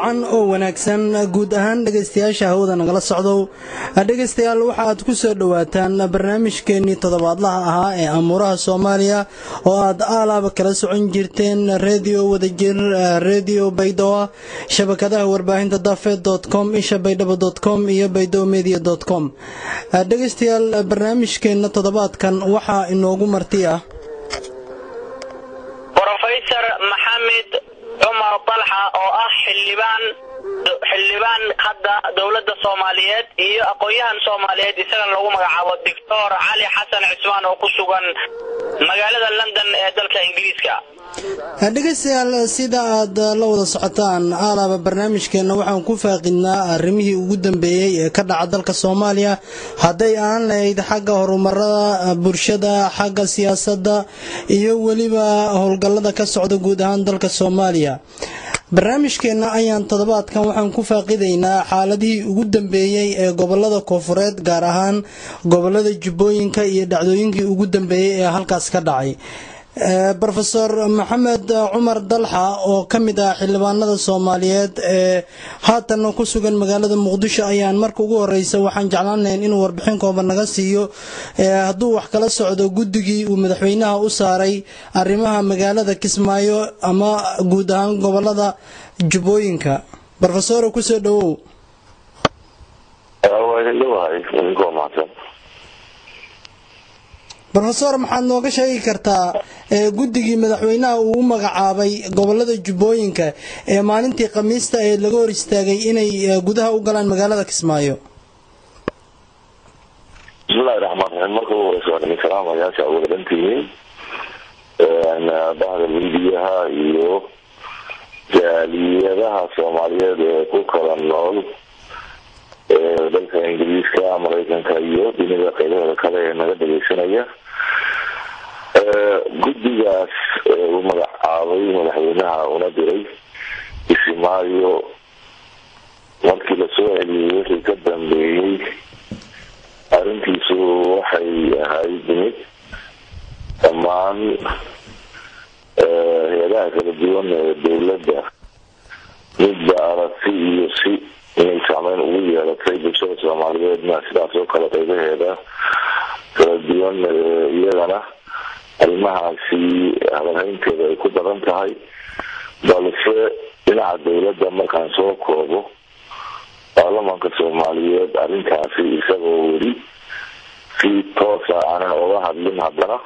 Wacan oo wanaagsan guud ahaan dhegaystayaasha hawada nagala socdow. Dhegaystayaal, waxa aad ku soo dhowaataan barnaamijkeennii toddobaadlaha ahaa ee Amuuraha Soomaaliya oo aad aalaaba kala socon jirteen Redio Wadajir, Redio Baydhabo, shabakadaha warbaahinta dafe.com, isha baydhabo.com iyo Baydhabo media.com. Dhegaystayaal, barnaamijkeenna toddobaadkan waxaa inoogu marti ah Brofesor Maxamed Cumar Dalxa oo ah xildhibaan hadda dowladda Soomaaliyeed iyo aqoon-yahan Soomaaliyeed, isagana lagu magacaabo Doctor Cali Xasan Cismaan oo ku sugan magaalada London ee dalka Ingiriiska. Dhegaystayaal, sida aad la wada socotaan, aalaaba barnaamijkeenna waxaan ku faaqidnaa arrimihii ugu dambeeyey ee ka dhaca dalka Soomaaliya, hadday aan lahayd xagga horumarada bulshada, xagga siyaasadda iyo weliba howlgallada ka socda guud ahaan dalka Soomaaliya. Barnaamijkeenna ayaan toddobaadkan waxaan ku faaqidaynaa xaaladihii ugu dambeeyey ee gobolada koonfureed, gaar ahaan gobolada Jubbooyinka, iyo dhacdooyinkii ugu dambeeyey ee halkaas ka dhacay. Brofesor Maxamed Cumar Dalxa oo ka mid ah xildhibaanada Soomaaliyeed ee haatanna ku sugan magaalada Muqdisho ayaan marka ugu horeysa waxaan jeclaan lahayn inuu warbixin kooban naga siiyo hadduu wax kala socdo guddigii uu madaxweynaha u saaray arrimaha magaalada Kismaayo ama guud ahaan gobolada Jubbooyinka. Brofesor, kusoo dhawow. Brofesor, maxaad nooga sheegi kartaa guddigii madaxweynaha uu u magacaabay gobolada Jubbooyinka ee maalintii Khamiista ee laga hor istaagay inay gudaha u galaan magaalada Kismaayo? Bismillahi raxmaan raxiim. Marka ugu horeysa waan idin salaamayaa, saa wada dhantihiin, bahda miidiyaha iyo jaaliyadaha Soomaaliyeed ee ku kala nool dalka Ingiriiska, Mareykanka iyo dunida qeybaheeda kale ee naga dhageysanaya. Guddigaas uu magacaabay madaxweynaha una diray Kismaayo, markii lasoo celiyey wixii ka dambeeyey arrintiisu waxay ahayd mid dhammaan hay-adaha kala duwan ee dowladda midba aragti iyo si inay saameyn ugu yeelatay, bulshada Soomaaliyeedna sidaas oo kale qeybaheeda kala duwan iyagana arrimahaasi hadalhaynteeda ay ku badan tahay. Balse dhinaca dowladda markaan soo koobo, baarlamaanka Soomaaliyeed arrintaasi isagoo weli si toosa aanan oga hadlin, haddana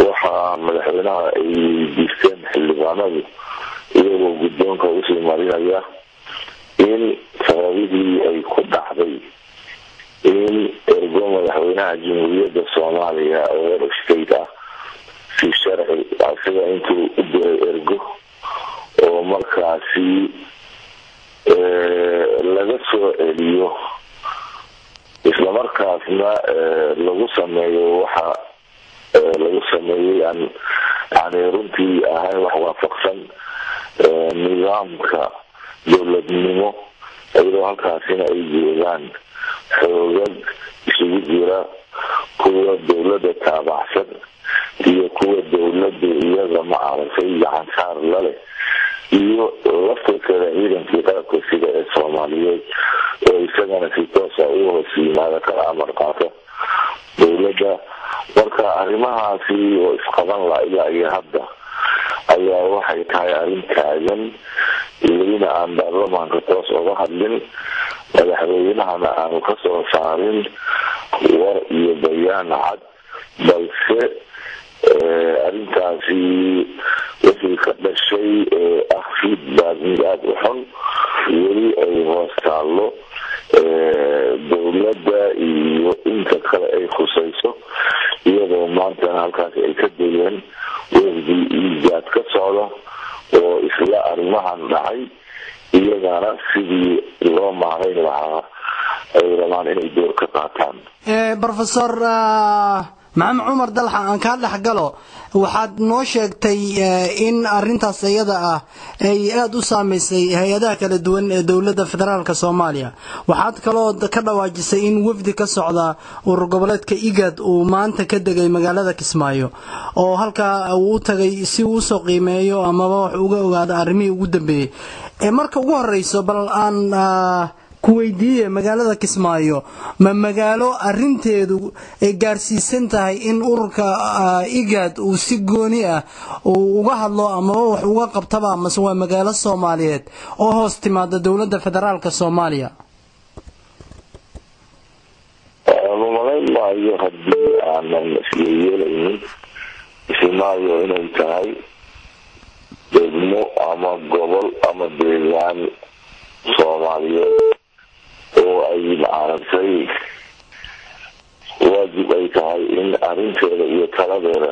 waxaa madaxweynaha ay weydiisteen xildhibaanadu, iyagoo guddoonka usii marinaya, in sababihii ay ku dhacday in ergo madaxweynaha Jamhuuriyadda Soomaaliya oo head of state ah si sharci asiga intuu u diray ergo oo markaasi laga soo celiyo, islamarkaasna lagu sameeyo waxa lagu sameeyey aan yani runtii ahayn wax waafaqsan nidaamka dowladnimo, iyadoo halkaasina ay joogaan xoogag isugu jira kuwa dowladda taabacsan iyo kuwa dowladdu iyaga ma aragtay gacansaar laleh iyo laftirkeeda ciidankii qalabka sida ee Soomaaliyeed oo isagana si toosa u hoos yimaada kala amar qaata dowladda. Marka arrimahaasi oo isqaban la ilaa iyo hadda ayaa waxay tahay arrin taagan, welina aan baarlamaanka toos oga hadlin, madaxweynahana aanu kasoo saarin war iyo bayaan cad. Balse arrintaasi wixii ka dhashay ee ah feedback mid aada u xun weli ay hoos taallo dowladda iyo inta kale ay khusayso, iyadoo maantana halkaasi ay ka degeen wafdi iijaad ka socda oo isla arrimahan dhacay iyagana sidii loo maarayn lahaa ay rabaan inay door ka qaataan. Brofesor Maxamed Cumar Dalxa, aan kaa dhex galo. Waxaad noo sheegtay in arintaas iyada ah ay aada u saameysay hay-adaha kala duwan ee dowladda federaalka Soomaaliya. Waxaad kaloo ka dhawaajisay in wafdi ka socda urur goboleedka IGAD uu maanta ka degay magaalada Kismaayo oo halkaa uu u tagay si uu usoo qiimeeyo amaba wax uga ogaado arrimihii ugu dambeeyey. Marka ugu horeyso, bal aan ku weydiiye, magaalada Kismaayo ma magaalo arinteedu ay gaarsiisan tahay in ururka IGAD uu si gooni ah uu uga hadlo amaba wax uga qabtaba, mase waa magaalo Soomaaliyeed oo hoos timaada dowladda federaalka Soomaaliya? Lumalayn maayo haddii aanan isyeyeelaynin Kismaayo inay tahay degmo ama gobol ama deegaan Soomaaliyeed oo ay maaragtay waajib ay tahay in arrinteeda iyo taladeeda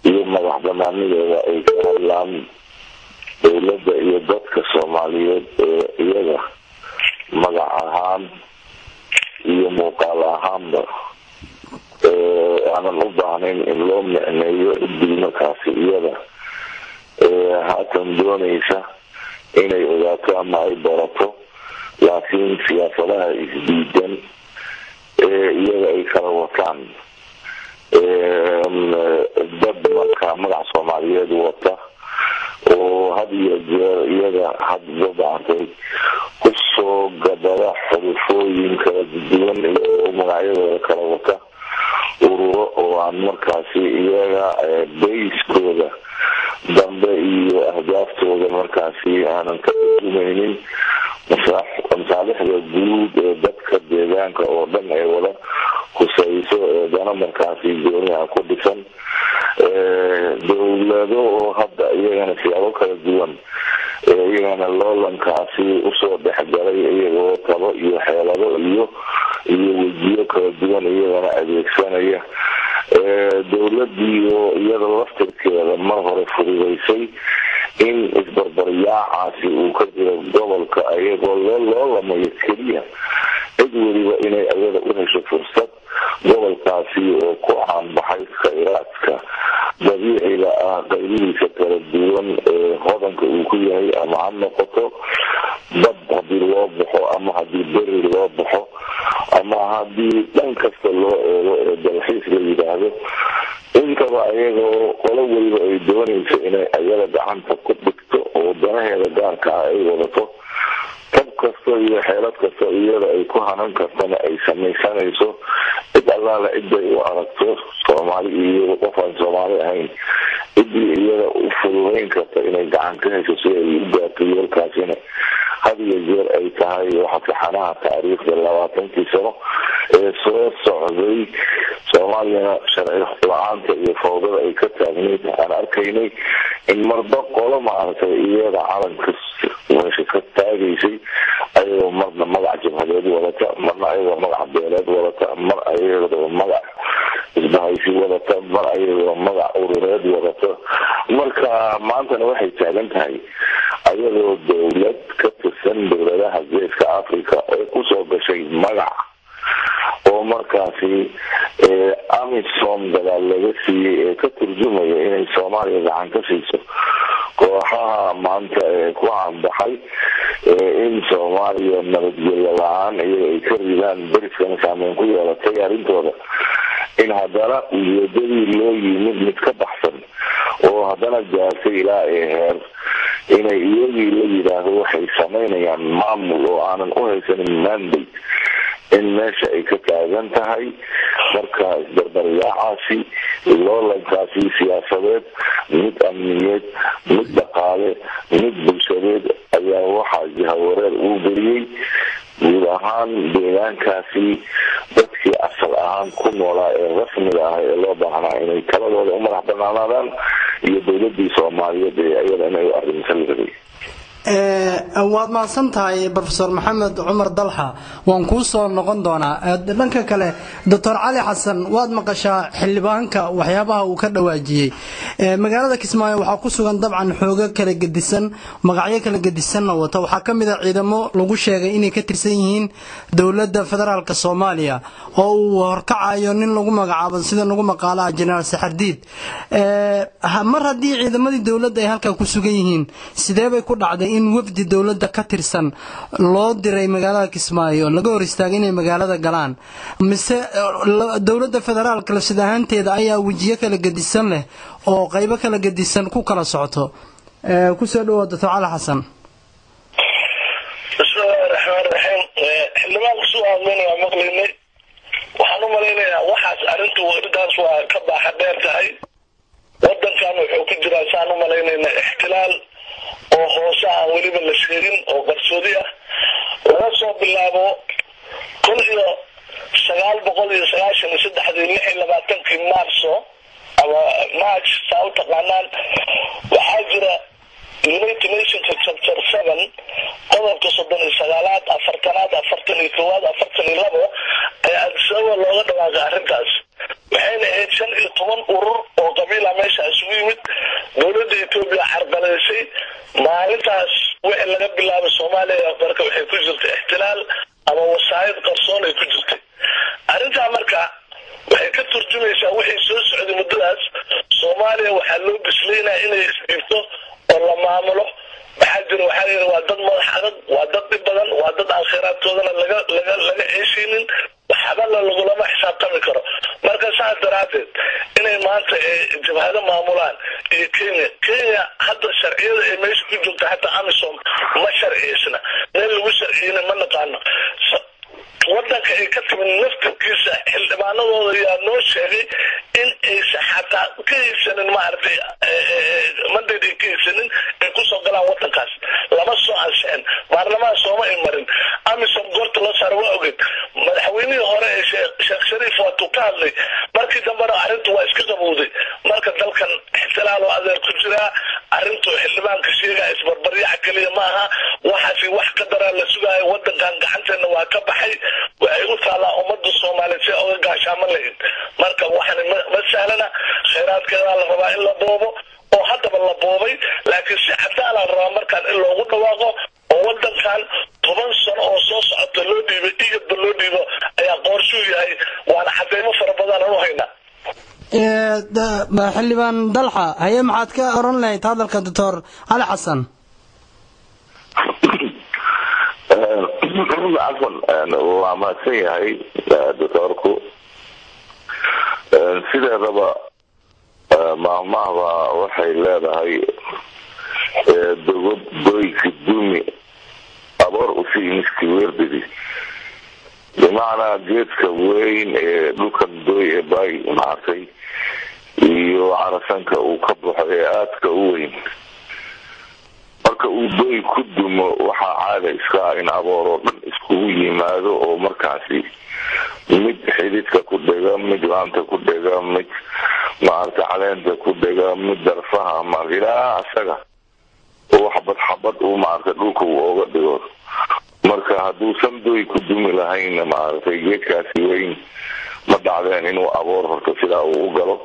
iyo madax banaanideeda ay ka hadlaan dowladda iyo dadka Soomaaliyeed ee iyaga magac ahaan iyo muuqaal ahaanba aanan u baahnayn in loo micneeyo ciddii markaasi iyada haatan doonaysa inay ogaato ama ay barato. Laakiin siyaasadaha isdiidan ee iyaga ay kala wataan dad markaa magac Soomaaliyeed wata oo had iyo jeer iyaga hadba maartay kusoo gabada xulufooyin kala duwan iyo magacyadooda kala wata, ururo oo aan markaasi iyaga bayskooda dambe iyo ahdaaftooda markaasi aanan ka turjumaynin masaalixda guud ee dadka deegaanka oo dhan ee wada huseyso, ee dana markaasi gooniha ku dhisan, dowlado oo hadda iyagana siyaabo kala duwan iyagana loolankaasi usoo dhexgalay, iyagoo tabo iyo xeelado iyo wejiyo kala duwan iyagana adeegsanaya, dowladiio iyada laftirkeeda mar hore fududeysay in isbarbaryaacaasi uu ka jiro gobolka, iyagoo loo loolamayo keliya cid weliba inay iyada u hesho fursad gobolkaasi oo ku caanbaxay khayraadka dabiiciga ah qaybihiisa kala duwan ee hodanka uu ku yahay, ama ha noqoto bad haddii loo baxo, ama haddii beri loo baxo, ama haddii dhan kasta loo eego ee dalxiis la yidhaahdo intaba, ayagoo qolo weliba ay doonayso inay ayada gacanta ku dhigto oo danaheeda gaarka ah ay wadato, tab kasta iyo xeelad kasta iyada ay ku hanan kartana ay samaysanayso, cid allaala ciday u aragto Soomaali iyo qof aan Soomaali ahayn, ciddii iyada u fududeyn karta inay gacan ka hesho si ay u gaarto yoolkaasina, had iyo jeer ay tahay waxa taxanaha taariikhda 20kii sano ee soo socday Soomaaliyana sharci la-aanta iyo fawdada ay ka taagnayd aan arkaynay in marba qolo maaragtay iyada calanka meesha ka taagaysay, ayagoo marna magac jabhadeed wadata, marna ayagoo magac beeleed wadata, mar ayagoo magac isbahaysi wadata, mar ayagoo magac urureed wadata. Marka maantana waxay taagan tahay ayadoo dowlad ka tirsan dowladaha Geeska Africa oo kusoo gashay magac oo markaasi AMISOM gadaal laga siiyey ee ka turjumaya inay Soomaaliya gacan ka siiso kooxaha maanta ee ku caanbaxay in Soomaaliya nabadgelyo la-aan iyaga ay ka ridaan, deriskana saameyn ku yeelatay arrintooda, in haddana ujeedadii loo yimid mid ka baxsan oo haddana gaartay ilaa ee heer inay iyagii la yidhaahdo waxay samaynayaan maamul oo aanan u haysanin mandate in meesha ay ka taagan tahay. Marka isbarbaryaacaasi, loolankaasi siyaasadeed, mid amniyeed, mid dhaqaale, mid bulshadeed ayaa waxaa jahawareer uu geliyey guud ahaan deegaankaasi dadkii asal ahaan ku noolaa ee rasmiga ah ee loo baahnaa inay taladooda u madax banaanaadaan iyo dowladii Soomaaliyeed ee iyada inay u arrimsan la rabay. Waad mahadsan tahay, Profesor Maxamed Cumar Dalxa, waan kuu soo noqon doonaa. Dhanka kale, Doctor Cali Xasan, waad maqashaa xildhibaanka waxyaabaha uu ka dhawaajiyey. Magaalada Kismaayo waxaa ku sugan dabcan xoogo kala gedisan, magacyo kala gedisanna wata. Waxaa ka mid a ciidamo lagu sheegay inay ka tirsan yihiin dowladda federaalka Soomaaliya oo uu horkacayo nin lagu magacaabo, sida nagu maqaalaha, Jenaraal Saxardiid. Mar haddii ciidamadii dowladda ay halkaa ku sugan yihiin, sidee bay ku dhacday in wafdi dowladda ka tirsan loo diray magaalada Kismaayo laga hor istaagay inay magaalada galaan? Mise dowladda federaalka lafsad ahaanteeda ayaa wejiyo kala gedisan leh oo qaybo kala gedisan ku kala socoto? Kusoo dhawoa, Doctor Cali Xasan. Raxmaan raxiim. Xildhibaanku suu hadlayna waa maqlaynay. Waxaan u malaynayaa waxaas arrintu intaas waa ka baaxa dheer tahay. Wadankan wuxuu ku jiraa, saan u malaynayna, ixtilaal oo hoose aan weliba la sheegin oo qarsoodi ah, laga soo bilaabo 1993-dii, 26-kii Maarso ama March saa u taqaanaan. Waxaa jira United Nations chapter 7, qodobka 39aad, 40aad, 41aad, 42 ayaa Addis Ababa looga dhawaaqay arrintaas. Waxayna ahayd 15 urur oo qabiila meesha isugu yimid. Dowladda Etoobiya carqalaysay. Maalintaas wixii laga bilaabay, Soomaaliya marka waxay ku jirtay ixtilaal ama wasaayid qarsoon ay ku jirtay arrintaa. Marka waxay ka turjumaysaa wixii soo socday muddadaas. Soomaaliya waxaa loo bislaynaya inay isdhiibto oo la maamulo. Maxaa jira? Waxaa layidhi waa dad madax adag, waa dad dhib badan, waa dad aan khayraadkoodana laga ceeshaynin, waxba lagulama xisaabtami karo. Marka saas daraaddeed inay maanta jabhado maamulaan iyo Kenya hadda sharciyada ay meesha ku joogta, xataa AMISOM ma sharciyeysna, meel lagu sharciyeyna ma naqaano. Wadanka ay ka timid naftirkiisa xildhibaanadooda yaa noo sheegay in aysan xataa ka haysanin, maaragtay, mandate ay ka haysanin ay kusoo galaan wadankaas. Lama soo ansixin, baarlamaan sooma ay marin. AMISOM goorta loo saaro waa ogeed. Madaxweynihii hore ee Sheekh Shariif waatuu ka hadlay. Markii dambena arrintu waa iska qabowday. Marka dalkan ixtilaal oo adeer ku jiraa. Arrintu xildhibaanka sheegaya isbarbaryaca keliya ma aha, waxaasi wax ka daraa la sugaayo. Wadankan gacanteena waa ka baxay, waxay u taalaa ummadda Soomaaliyeed si oga gaashaaman lahayd. Marka waxani ma sahlana. Khayraadkeedaa la rabaa in la boobo oo haddaba la boobay, laakiin si cadaalaa la rabaa markaan in loogu dhawaaqo oo wadankan 10 sano oo soo socota loo dhiibo, igadba loo dhiibo ayaa qoorshuu yahay, waana cadeymo fara badan aan u haynaa. Xildhibaan Dalxa, haye, maxaad ka oran lahayd hadalka Doctor Cali Xasan? Cafwan, waa mahadsan yahay doctoorku. Sideedaba maahmaahba waxay leedahay: "Dogob doyki dumi, aboor usi miski weerdidi." Bimacnaa, geedka weyn ee dhulkan doy ee baay maartay iyo carasanka uu ka baxo ee aadka u weyn, marka uu doy ku dumo, waxaa caada iska ah in aboor oo dhan iskugu yimaado oo markaasi mid xididka ku dhega, mid laanta ku dhega, mid maaragtay caleenta ku dhega, mid darfaha, maarata, ilaa asaga oo xabad xabad uu maaragtay dhulka uu ooga dhigo. Marka hadduusan doy ku dumi lahaynna, maaragtay, geedkaasi weyn ma dhacdeen inuu aboor horta sidaa uu u galo.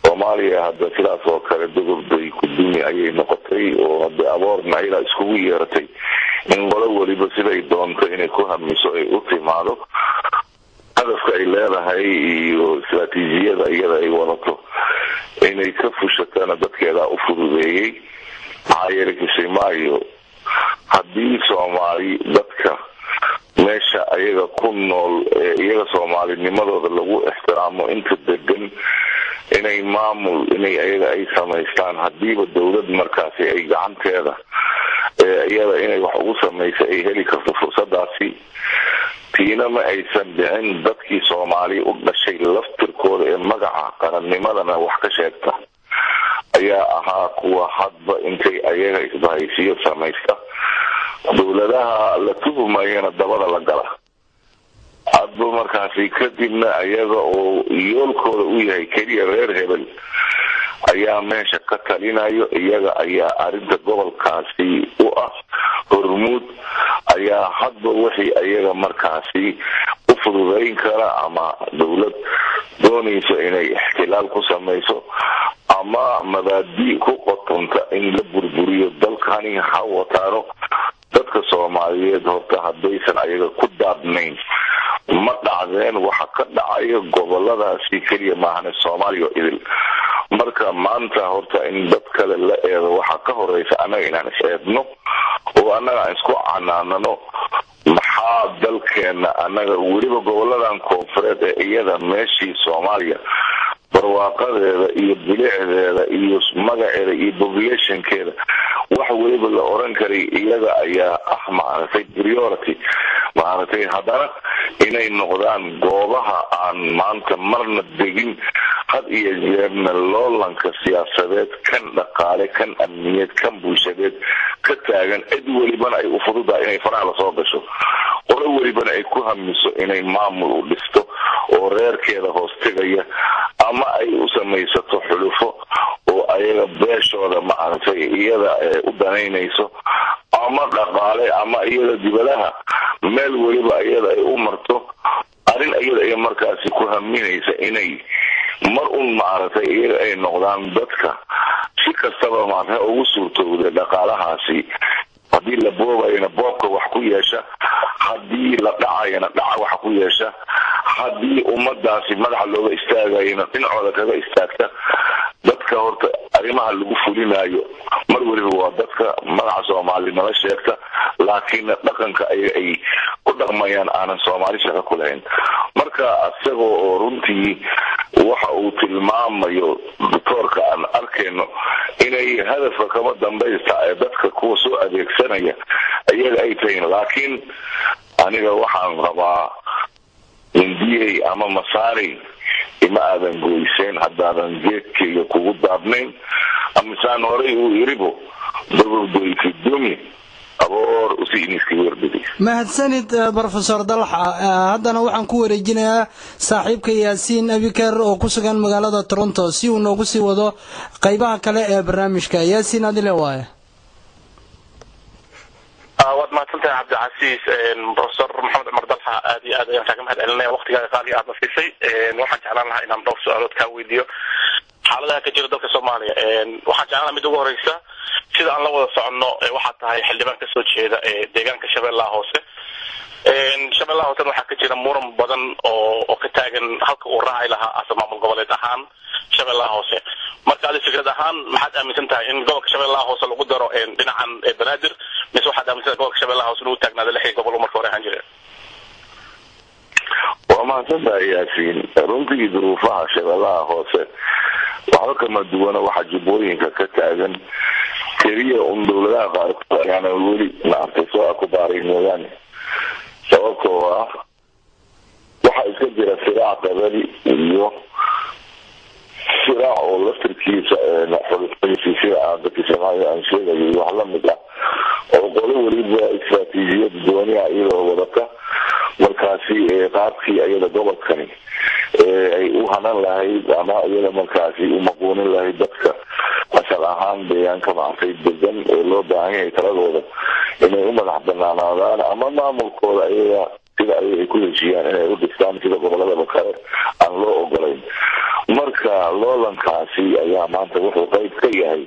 Soomaaliya hadda sidaas oo kale dogob doy ku dumi ayay noqotay, oo hadda aboorna ilaa iskugu yeeratay in qolo weliba siday doonto inay ku hamiso ay u timaado. Hadafka ay leedahay iyo istraatiijiyada iyada ay wadato inay ka fushatana dadkeedaa u fududeeyey. Maxaa yeelay, Kisimaayo haddii Soomaali dadka meesha ayaga ku nool ee iyaga soomaalinimadooda lagu ixtiraamo, inta degan inay maamul inay ayaga ay samaystaan, haddiiba dowlad markaasi ay gacanteeda iyada inay wax ugu samaysa ay heli karto fursadaasi, tiina ma aysan dhicin. Dadkii Soomaali u dhashay laftirkooda ee magaca qarannimadana wax ka sheegta ayaa ahaa kuwa hadba intay ayaga isbahaysiyo samaysta, dowladaha la tuhumayana dabada la gala hadba. Markaasi kadibna ayaga oo yoolkooda u yahay keliya reer hebel ayaa meesha ka talinayo, iyaga ayaa arrinta gobolkaasi u ah hormuud, ayaa hadba wixii ayaga markaasi u fududayn kara ama dowlad doonayso inay ixtilaal ku samayso ama mabaadi ku qotonta in la burburiyo dalkani ha wataano. Dadka Soomaaliyeed horta haddaysan ayaga ku daadnayn, ma dhacdeen waxa ka dhacayo goboladaasi keliya maahane, Soomaaliya idil. Marka maanta horta in dad kale la eedo waxaa ka horeysa annaga inaan is eedno oo annaga aan isku canaanano. Maxaa dalkeena annaga, weliba goboladan koonfureed ee iyada meeshii Soomaaliya barwaaqadeeda iyo bilicdeeda iyo magaceeda iyo populationkeeda Wax weliba la oran karay iyaga ayaa ah, maaragtay, priority, maaragtay, haddana inay noqdaan goobaha aan maanta marna degin, had iyo jeerna loolanka siyaasadeed, kan dhaqaale, kan amniyeed, kan bulshadeed ka taagan. Cid welibana ay u fududahay inay faraha lasoo gasho, qolo welibana ay ku hamiso inay maamul u dhisto oo reerkeeda hoos tegaya, ama ay u samaysato xulufo oo ayaga beeshooda, maaragtay, iyada u danaynayso, ama dhaqaale, ama iyada dibadaha meel weliba iyada ay u marto arrin iyada ay markaasi ku haminaysa inay mar un, maaragtay, iyaga ay noqdaan dadka si kastaba, maaragtay, ugu suurtowda dhaqaalahaasi. Haddii la boobayana boobka wax ku yeesha, haddii la dhacayana dhaca wax ku yeesha, haddii ummadaasi madaxa looga istaagayana dhinacooda kaga istaagta. Dadka horta arrimaha lagu fulinayo mar weliba waa dadka magaca Soomaali nala sheegta, laakiin dhaqanka ay ku dhaqmayaan aanan Soomaali shaqo ku lahayn. Marka isagoo oo runtii waxa uu tilmaamayo doctoorka aan arkayno inay hadafka kama dambaysta ee dadka kuwa soo adeegsanaya iyaga ay tahiin, laakiin aniga waxaan rabaa, Indiyey ama Masaari, ima aadan goyseen haddaadan geedkayga kugu daabnayn, amisaan horay uu iribo dababdoyti dumi aboor usi iniska werbidi. Mahadsanid, Brofesor Dalxa. Haddana waxaan ku wareejinayaa saaxiibka Yaasiin Abiker oo ku sugan magaalada Toronto si uu noogu sii wado qaybaha kale ee barnaamijka. Yaasiin, adile waaye. Waad mahadsantahay, Cabdicasiis. Professor Maxamed Cumar Dalxa, aad iyo aad ayaan kaaga mahad celinaya waqtigaaga qaaliga aadna siisay. Waxaan jeclaan lahaa inaan dhowr su-aalood kaa weydiiyo xaaladaha ka jira dalka Soomaaliya. Waxaan jeclaan lahaa mid ugu horeysa, sida aan la wada soconno, waxaad tahay xildhibaan kasoo jeeda deegaanka Shabeellaha Hoose. Shabeellaha Hoosena waxaa ka jira muran badan oo ka taagan halka uu raaci lahaa asa maamul goboleed ahaan Shabeellaha Hoose. Marka adi fikrad ahaan maxaad aaminsan tahay, in gobolka Shabeellaha Hoose lagu daro dhinacan Banaadir, mise waxaad aaminsan tahay gobolka Shabeellaha Hoose lagu taagnaada lixdii gobol marka hore ahaan jire? Waa mahadsantahay, Yaasiin. Runtii duruufaha Shabeellaha Hoose waxba kama duwana waxa jubbooyinka ka taagan. Keliya un dowladaha qaarkood ayaana weli, maaragtay, soo akubaaray mooyaane, sababtoo ah waxaa iska jira siraac qabali iyo siraac oo laftirkiisa xulufaysi, sida aan dadka Soomaaliya aan sheegayo iyo wax lamid ah, oo qolo weliba istraatiijiyad gooniha iyadoo wadata markaasi qaabkii iyada gobolkani ay u hanan lahayd ama iyada markaasi u maquunin lahayd dadka asal ahaan deegaanka, maaragtay, degan ee loo baahan yahay taladooda inay u madax banaanaadaan ama maamulkooda iyaga sida ayaga ay ku heshiiyaan inay u dhistaan, sida goboladaba kale aan loo ogolayn. Marka loolankaasi ayaa maanta wuxuu qayb ka yahay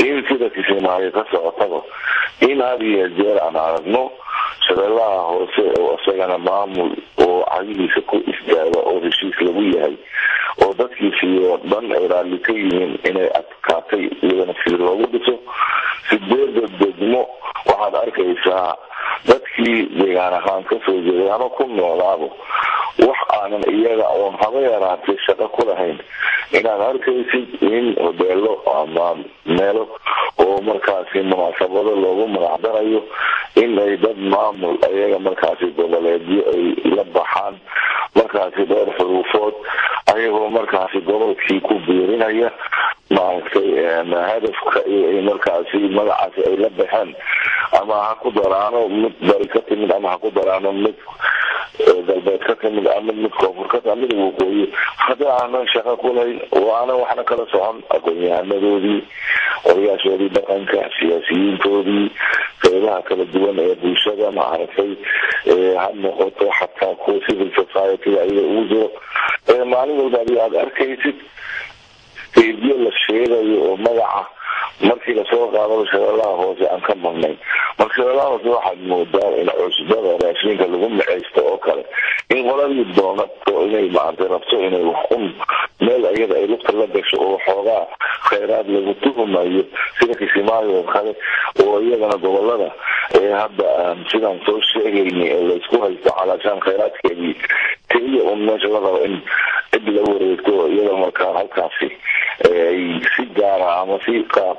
in sida Kismaayo ka socotaba in had iyo jeer aan aragno Shabeellaha Hoose oo isagana maamul oo cagihiisa ku istaaga oo heshiis lagu yahay oo dadkiisii oo dhan ay raalli ka yihiin inay adkaatay iyadana sida loogu dhiso sideeda degmo. Waxaad arkaysaa dadkii deegaan ahaan kasoo jeeday ama ku noolaabo wax aanan iyaga oon haba yaraatay shaqo ku lahayn inaad arkaysid in hodeelo ama meelo oo markaasi munaasabado loogu magacdarayo in ay dad maamul ayaga markaasi goboleedyo ay la baxaan, markaasi dhowr xuruufood ayagoo markaasi gobolkii ku biirinaya, maaragtay, hadafka iyo markaasi magacaasi ay la baxeen, ama ha ku daraano mid bari ka timid, ama ha ku daraano mid galbeed ka timid, ama mid koonfur ka mid waqooyi, hadda aanan shaqo ku lahayn oo aanan waxna kala socon aqoon-yahanadoodii, odayaashoodii dhaqanka, siyaasiyiintoodii, qeybaha kala duwan ee bulshada, maaragtay, ha noqoto xataa kuwa civil society ayaga ugu jiro. Maalin walba adi aada arkaysid qeybiyo la sheegayo oo magaca markii lasoo qaadaba Shabeellaha Hoose aan ka marnay. Marka Shabeellaha Hoose waxaad moodaa in cusbada raashinka lagu miceysto oo kale, in qoladii doonato inay, maaragtay, rabto inay wax un meel iyada ay lugta la gasho oo xoogaa khayraad lagu tuhumayo, sida Kisimaayo oo kale, oo iyadana gobolada ee hadda aan sidaan soo sheegaynay ee laysku haysto calaashaan khayraadkeedii keliya un meesha la rabo in cid la wareegto iyada markaa halkaasi ay si gaara ama si qaab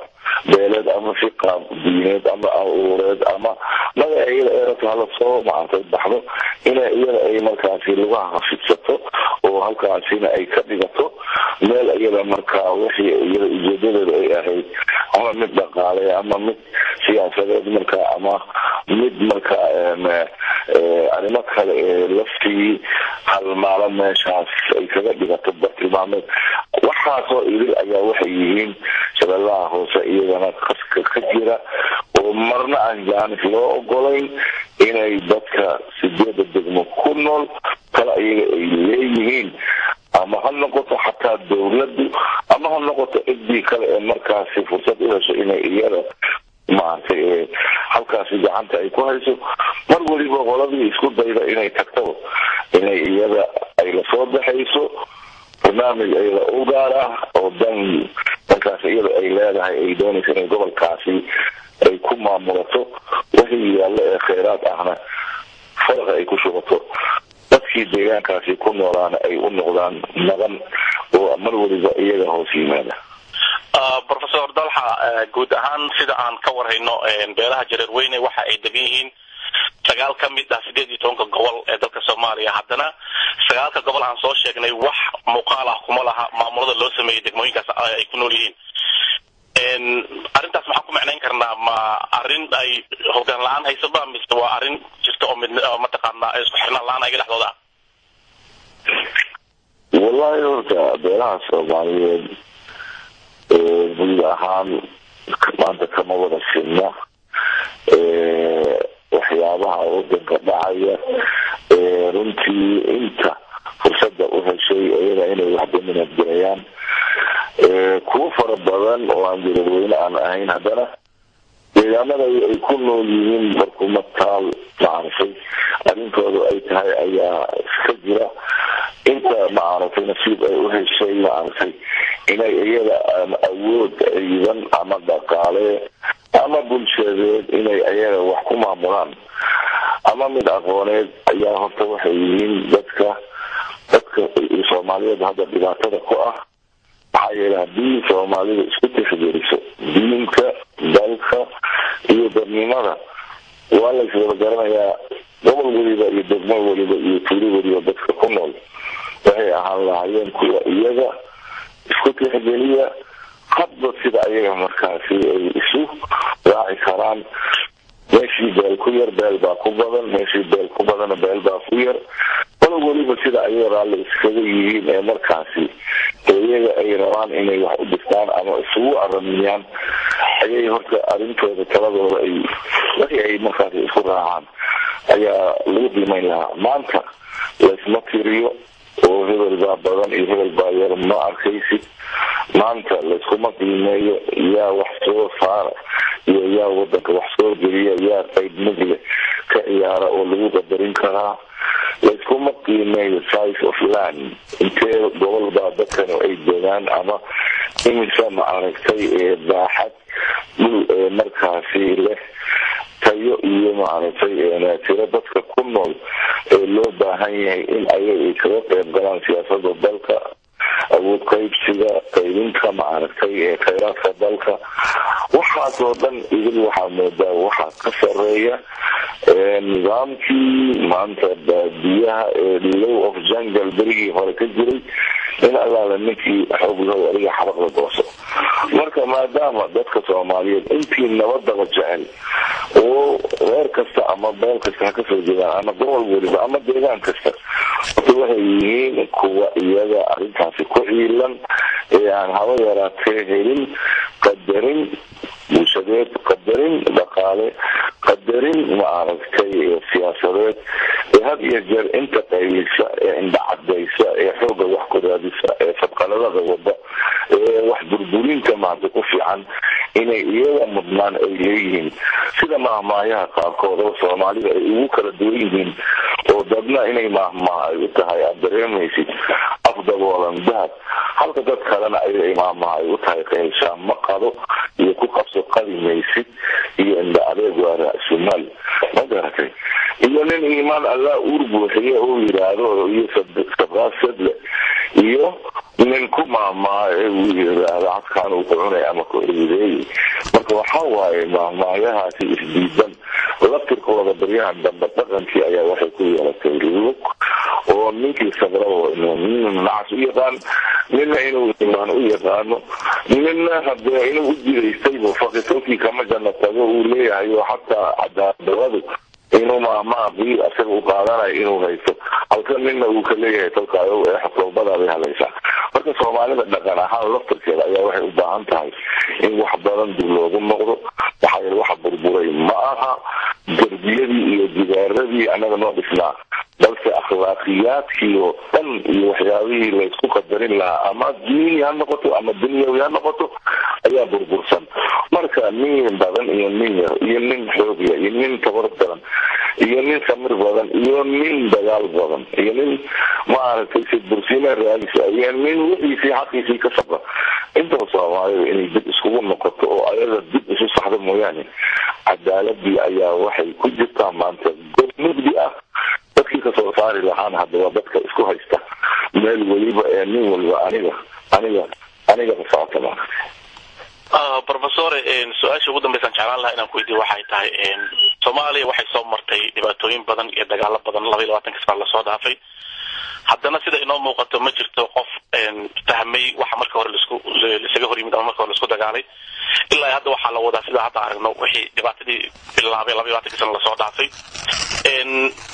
beeleed ama si qaab diineed ama urureed ama magaca iyada ee rabto hala soo maaragtay baxdo, inay iyada ay markaasi lugaha fidsato oo halkaasina ay ka dhigato meel iyada markaa wixii iyada ujeedadeedu ay ahayd, ama mid dhaqaale ama mid siyaasadeed markaa ama mid markaa arrimo kale ee laftii halmaalo meeshaas ay kaga dhigato bartilmaameed. Waxaasoo idil ayaa waxay yihiin Shabeellaha Hoose iyagana qaska ka jira oo marna aan jaanis loo ogolayn inay dadka 8da degmo ku nool kale iyaga ay leeyihiin, ama ha noqoto xataa dawladdu ama ha noqoto ciddii kale ee markaasi fursad u hesho inay iyada maaragtay halkaasi gacanta ay ku hayso. Mar weliba qoladii isku dayda inay tagtaba inay iyada ay lasoo baxayso barnaamij iyada u gaar ah oo dan markaas iyada ay leedahay, ay doonayso inay gobolkaasi ay ku maamulato, wixii yaallo ee kheyraad ahna faraqa ay ku shubato, dadkii deegaankaasi ku noolaana ay u noqdaan naqan oo mar weliba iyaga hoos yimaada. Professor Dalxa, guud ahaan sida aan ka warhayno, beelaha Jareer Weyne waxa ay degan yihiin 9 ka mid ah 18ka gobol ee dalka Soomaaliya. Haddana 9ka gobol aan soo sheegnay wax muuqaal ah kuma laha maamulada loo sameeyey degmooyinkaas ay ku nool yihiin. Arrintaas maxaan ku macnayn karnaa? Ma arrin ay hoggaan la-aan haysaba mise waa arrin jirta oo mid mataqaanaa isku xirnaan la-aan ayaga dhexdooda ah? Wallahi horta beelaha Soomaaliyeed guud ahaan maanta kama wada sinna waxyaabaha wadanka dhacaya. Runtii inta fursadda u heshay iyaga inay wax dominate gareeyaan, kuwo fara badan oo aan Jareerweyne aan ahayn, haddana deegaanada ay ku nool yihiin barkuma taal maaragtay arrintoodu ay tahay ayaa iska jira. Inta maaragtay nasiib ay u heshay maaragtay inay iyada awood ciidan ama dhaqaale ama bulshadeed inay ayaga wax ku maamulaan ama mid aqooneed ayaa horta waxay yihiin dadka Soomaaliyeed hadda dhibaatada ku ah. Maxaa yeelay, haddii Soomaalida isku tixgeliso diinta, dalka iyo dadnimada, waa la iswada garanayaa. Gobol weliba iyo degmo weliba iyo tuulo weliba dadka ku nool waxay ahaan lahaayeen kuwa iyaga isku tixgeliya hadba sida ayaga markaasi ay isu raaci karaan. Meeshii beel ku yar beel baa ku badan, meeshii beel ku badana beel baa ku yar. Qolo weliba sida ayaga raalli iskaga yihiin ee markaasi iyaga ay rabaan inay wax u dhigtaan ama isugu aramiyaan ayay horta arrintooda taladooda ay wixii ay markaasi isku raacaan ayaa lagu qiimayn lahaa. Maanta laysma tiriyo oo hebel baa badan iyo hebel baa yar ma arkaysid. Maanta layskuma qiimeeyo yaa wax soo saara iyo yaa wadanka wax soo geliya, yaa qayb mugle ka ciyaara oo lagu qadarin karaa. Layskuma qiimeeyo size of land, intee gobol baa dadkan ay degaan ama imisa ma aragtay ee baaxad dhul ee markaasi leh tayo iyo maaragtay tiro dadka ku nool ee loo baahan yahay in ayaga ay kaga qayb galaan siyaasada dalka, awood qaybsiga, qaybinta maaragtay ee kheyraadka dalka. Waxaasoo dhan idil waxaa moodaa waxaa ka sareeya nidaamkii maanta baadiyaha ee law of jungle berigii hore ka jiray, in allaala ninkii xoog lahow adiga xabaqda gooso. Marka maadaama dadka Soomaaliyeed intii nabadaba jecel oo reer kasta ama beel kasta ha kasoo jeedaan ama gobol weliba ama deegaan kasta, horta waxay yihiin kuwa iyaga arrintaasi ku ciilan ee aan haba yaraatee helin qadarin bulshadeed, qadarin dhaqaale, qadarin maaragtay siyaasadeed, ee had iyo jeer inta qaylisa ee indhacadaysa ee xoogga wax ku raadisa ee fadqaladada wada ee wax burburinta maanta ku fiican inay iyaga mudnaan ay leeyihiin. Sida maahmaayaha qaarkood oo Soomaalida ay ugu kala duwan yihiin oo dadna inay maahmaah ay u tahay aada dareemaysid af daboolan dahab, halka dad kalena ay maahmaah ay u tahay qaylshaan ma qado iyo ku qabso qadi maysid iyo indha adeeg waa ra-sumaal, ma garatay, iyo nin iimaan Allah uur buuxiye oo yidhaahdo iyo sabqaad sadle iyo Nin ku maahmaaha ee uu yiraahdo cadkaan uu ku cunay ama ku ciideeyey. Marka waxaa waaye, maahmaahyahaasi isdiidan laftirkooda baryahan dambe dhaqankii ayaa waxay ku yeelatay lug, oo ninkii sabraba inuu nina nacas u yaqaan, nina inuu imaan u yaqaano, nina hadee inuu u jidaystaybu fakitolkii kama janno tago uu leeyahay, oo xataa cadaaladdaradu inuu maahmaahii isaga u qaadanayo inuu haysto, halka nina uu ka leeyahay tolkaayo ee xotoobadaa bay hadlaysaa. Marka Soomaalida dhaqan ahaan laftirkeeda ayaa waxay u baahan tahay in wax badan dib loogu noqdo. Maxaa yeele, waxa burburay ma aha darbiyadii iyo jidaaradii annaga noo dhisnaa, balse akhlaaqiyaadkii oo dhan iyo waxyaabihii laysku qadarin lahaa, ama diini ha noqoto ama dunyawi ha noqoto, ayaa burbursan. Marka nin badan iyo nin yar iyo nin xoogya iyo nin tabar daran iyo nin samir badan iyo nin dagaal badan iyo nin maaragtay sidbursiina raadisa iyo nin wixiisii xaqiisii ka sabra, intaba Soomaalida inay dib iskugu noqoto oo ayaga dib isu saxdo mooyaane, cadaaladii ayaa waxay ku jirtaa maanta god mugdi ah. Dadkii kasoo saari lahaana haddaba dadka isku haysta meel weliba ee nin waliba aniga, aniga, aniga ka socota maaragtay. Professor, su-aasha ugu dambeysaan jeclaan lahaa inaan ku weydiiyo waxay tahay, Soomaaliya waxay soo martay dhibaatooyin badan iyo dagaalo badan 22-ka sano lasoo dhaafay. Haddana sida inoo muuqato ma jirto qof fahmay waxa marka hore laisku laisaga hor yimid ama marka hore laisku dagaalay. Ilaa hadda waxaa la wadaa, sida hadda aragno, wixii dhibaatadii bilaabay 22-ka sano lasoo dhaafay.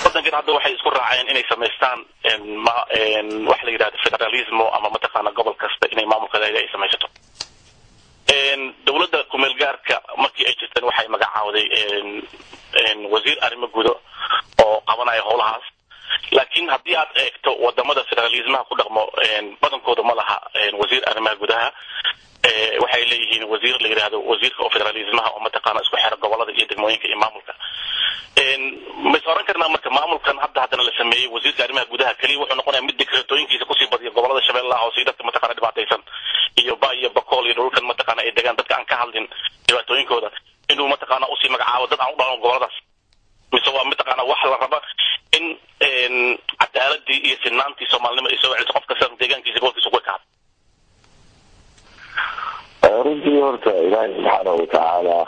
Wadankan hadda waxay isku raaceen inay samaystaan ma waxa la yidhahdo federalismo, ama mataqaana gobol kasta inay maamulkeeda ay samaysato. Dowladda kumeel gaarka markii ay jirteen waxay magacaawday wasiir arrimo gudo oo qabanaya howlahaas. Laakiin haddii aad eegto wadamada federalismaha ku dhaqmo, badankooda ma laha wasiir arrimaha gudaha. Waxay leeyihiin wasiir la yidhaahdo wasiirka oo federalismaha, oo mataqaana isku xira gobolada iyo degmooyinka iyo maamulka. Ma is oran karnaa marka maamulkan hadda haddana la sameeyey, wasiirka arrimaha gudaha keliya wuxuu noqonaya mid dekreetooyinkiisa kusii badiya gobolada Shabeellaha Hoose iyo dadka mataqaana dhibaataysan iyo Ba iyo Bakool iyo dhulalkan mataqaana ay degaan dadka aan ka hadlin dhibaatooyinkooda, inuu mataqaana usii magacaabo dad aan u dhalan goboladaas, mise waa mataqaana wax la raba in cadaaladii iyo sinaantii Soomaalinimo ay soo celiso, qof kasta deegaankiisa gobolkiisa ku ekaado? Runtii horta Ilaahay subxaanahu watacaala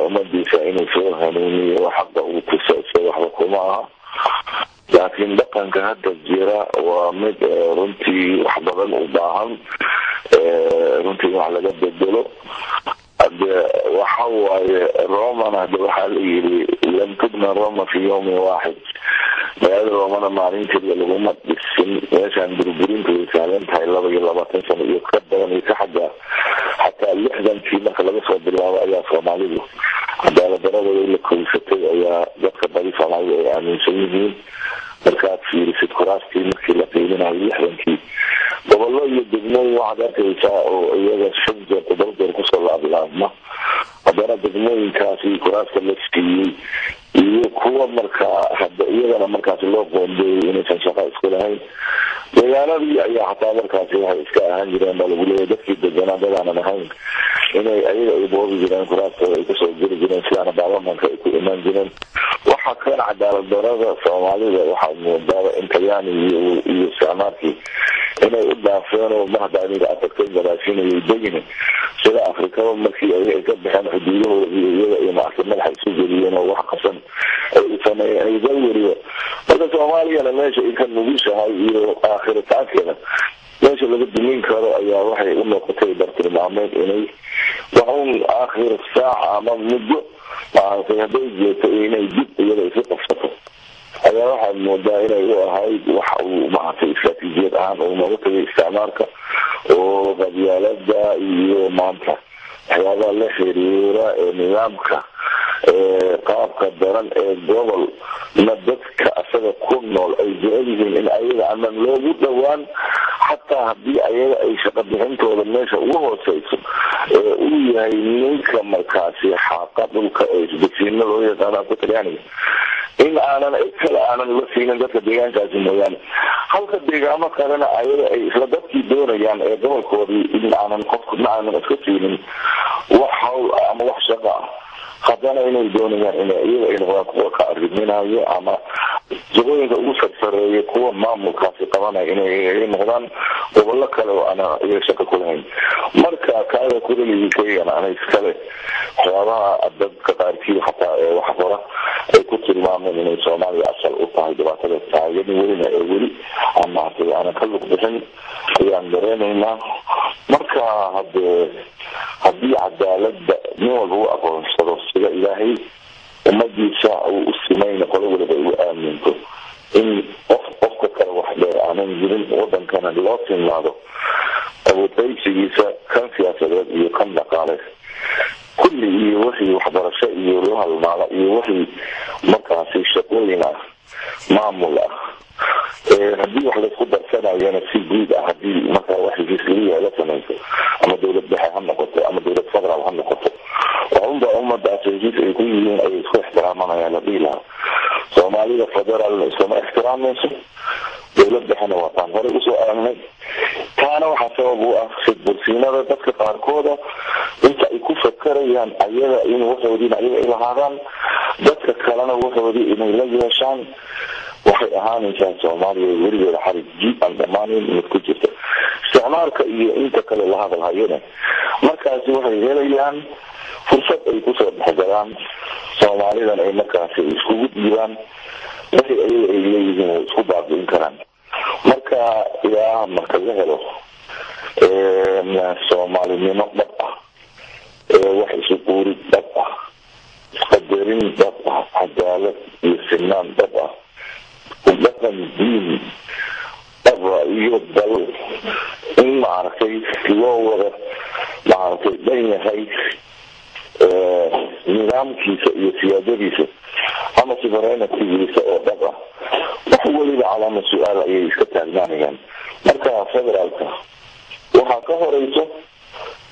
ummadiisa inuu soo hanuuniyo, xaqa uu tuso, isaga waxba kuma aha. Laakiin dhaqanka hadda jira waa mid runtii wax badan u baahan runtii in wax laga bedelo. Hade waxa waaye, Roman hade waxaa la yiri لم تبنى روما في يوم واحد. Magaalada Roomana maalin keliya laguma dhisin. Meeshaan burburinta way sahlan tahay. 22 sano iyo ka badan iyo ka xagga xataa 60-kii marka laga soo bilaabo ayaa Soomaalidu cadaalad daradooda la koysatay, ayaa dadka badi Soomaalida ay aaminsan yihiin. Markaad fiirisid kuraastii markii la qiiminayo 60-kii, gobollo iyo degmooyin waxaad arkaysaa oo iyaga shan jeer, toddoba jeer kusoo laablaabma. Haddana degmooyinkaasi kuraasta la siiyey iyo kuwa markaa hada iyagana markaasi loo qoondeeyay inaysan shaqo isku lahayn deegaanadii ayaa xataa markaasi waxay iska ahaan jireen baa lagu leeyahay dadkii deganaa dadaanan ahayn inay ayaga ay boobi jireen, kuraastooda ay kusoo geli jireen, sidaana baarlamanka ay ku imaan jireen. Waxa kan cadaalad darada Soomaalida waxaad moodaaba in Talyaanigii iyo isticmaarkii inay u dhaafeen, oo mar hadda aniga aad tagtay gadaashinayay degine sida Afrikaba markii ay ka baxeen xuduudahooda iyo iyaga iyo maaragtay madaxa isu geliyeen oo wax qasan ay u sameeyeen ay dal weliba. Marka Soomaaliyana meesha ay ka nugushahay iyo aakhiritaankeeda meesha laga dumin karo ayaa waxay u noqotay bartilmaameed inay waxun aakhir saaca ama muddo maaragtay hadday jeeto inay dib iyada isu qabsato ayaa waxaad moodaa inay u ahayd wax uu maaragtay istraatiijiyad ahaan uu nooga tagay isticmaalka, oo qabyaalada iyo maanta waxyaabaha la xiriira ee nidaamka qaabka daran ee gobol na dadka asaga ku nool ay jecel yihiin in ayaga aanan loogu dhowaan, xataa haddii ayaga ay shaqo bixintooda meesha ugu hooseyso ee uu yahay ninka markaasi xaaqa dhulka ee isbasiino loo yaqaano afka Talyaaniga, in aanan cid kale aanan la siinin dadka deegaankaasi mooyaane, halka deegaamo kalena ayaga ay isla dadkii doonayaan ee gobolkoodii in aanan qofka ma aanan iska siinin wax hawl ama wax shaqo ah, haddana inay doonayaan in iyaga ay noqdaan kuwa ka arriminayo ama Jagooyinka ugu sarsareeya kuwa maamulkaasi qabanaya inay noqdaan gobollo kale oo ana iyaga shaqo ku lahayn. Marka kaaga kulelihii keygana ana iskale, waxyaabaha dadka qaarkii xataa ee wax qora ay ku tilmaameen inay Soomaaliya asal u tahay dhibaatada taagan welina ee weli aan maaragtay aanan ka lug bixin ayaan dareenaynaa. Marka hadee haddii cadaaladda nin walba u aqoonsado sida Ilaahay ummadiisa uu u simayna, qolo waliba ay u aaminto in qof qofka kale wax dheer aanan jirin, wadankana loo tilmaado awoodqaybsigiisa kan siyaasadeed iyo kan dhaqaale kulli iyo wixii waxbarasho iyo loo halmaala iyo wixii markaasi shaqooyin ah, maamul ah, haddii wax laysku darsanayana si guud ah, haddii markaa wax heshiis lagu yahay la samayso, ama dowlad dhexe ha noqoto ama dowlad federaal ha noqoto, waa ummadaas heshiis ay ku yihiin ayay isku ixtiraamanayaan la dhihi lahaa. Soomaalida federaalna iskama ixtiraamayso, dowlad dhexena waa taan horey usoo aragnay. Taana waxaa sabab u ah sidbursiinada dadka qaarkooda inta ay ku fakarayaan ayaga in waxoodiina ayaga ay lahaadaan, dadka kalena waxoodii inay la yeeshaan. Waxay ahaanaysaa Soomaaliya weligeeda xarig jiib aan dhammaanayn mid ku jirta isticmaalka iyo inta kale la hadalhayana. Markaasi waxay helayaan fursad ay kusoo dhexgalaan Soomaalidan, ay markaasi iskugu dhiibaan wixii ayaga ay leeyihiin way isku baabi'in karaan. Marka ilaa marka la helo Soomaalinimo dhab ah, wax isu quurid dhab ah, isqadarin dhab ah, cadaalad iyo sinaan dhab ah, dhaqan diin dhaba iyo dal in maaragtay loo wada maaragtay dhan yahay nidaamkiisa iyo siyaadadiisa ama sovereigntygiisa oo dhab ah, wax weliba calaama su-aal ayay iska taagnaanayaan. Marka federaalka waxaa ka horeyso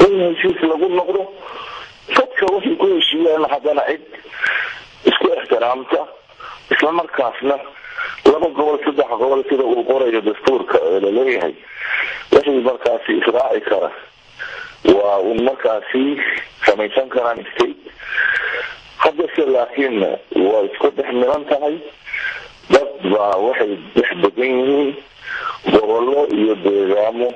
in heshiis lagu noqdo, dadka waxay ku heshiiyaan haddana cid isku ixtiraamta, isla markaasna laba gobol, saddex gobol sida uu qorayo dastuurka ee laleeyahay wixii markaasi israaci kara waa un markaasi samaysan karaan state. Haddase laakiin waa isku dhex milan tahay, dad baa waxay dhex degan yihiin gobollo iyo deegaamo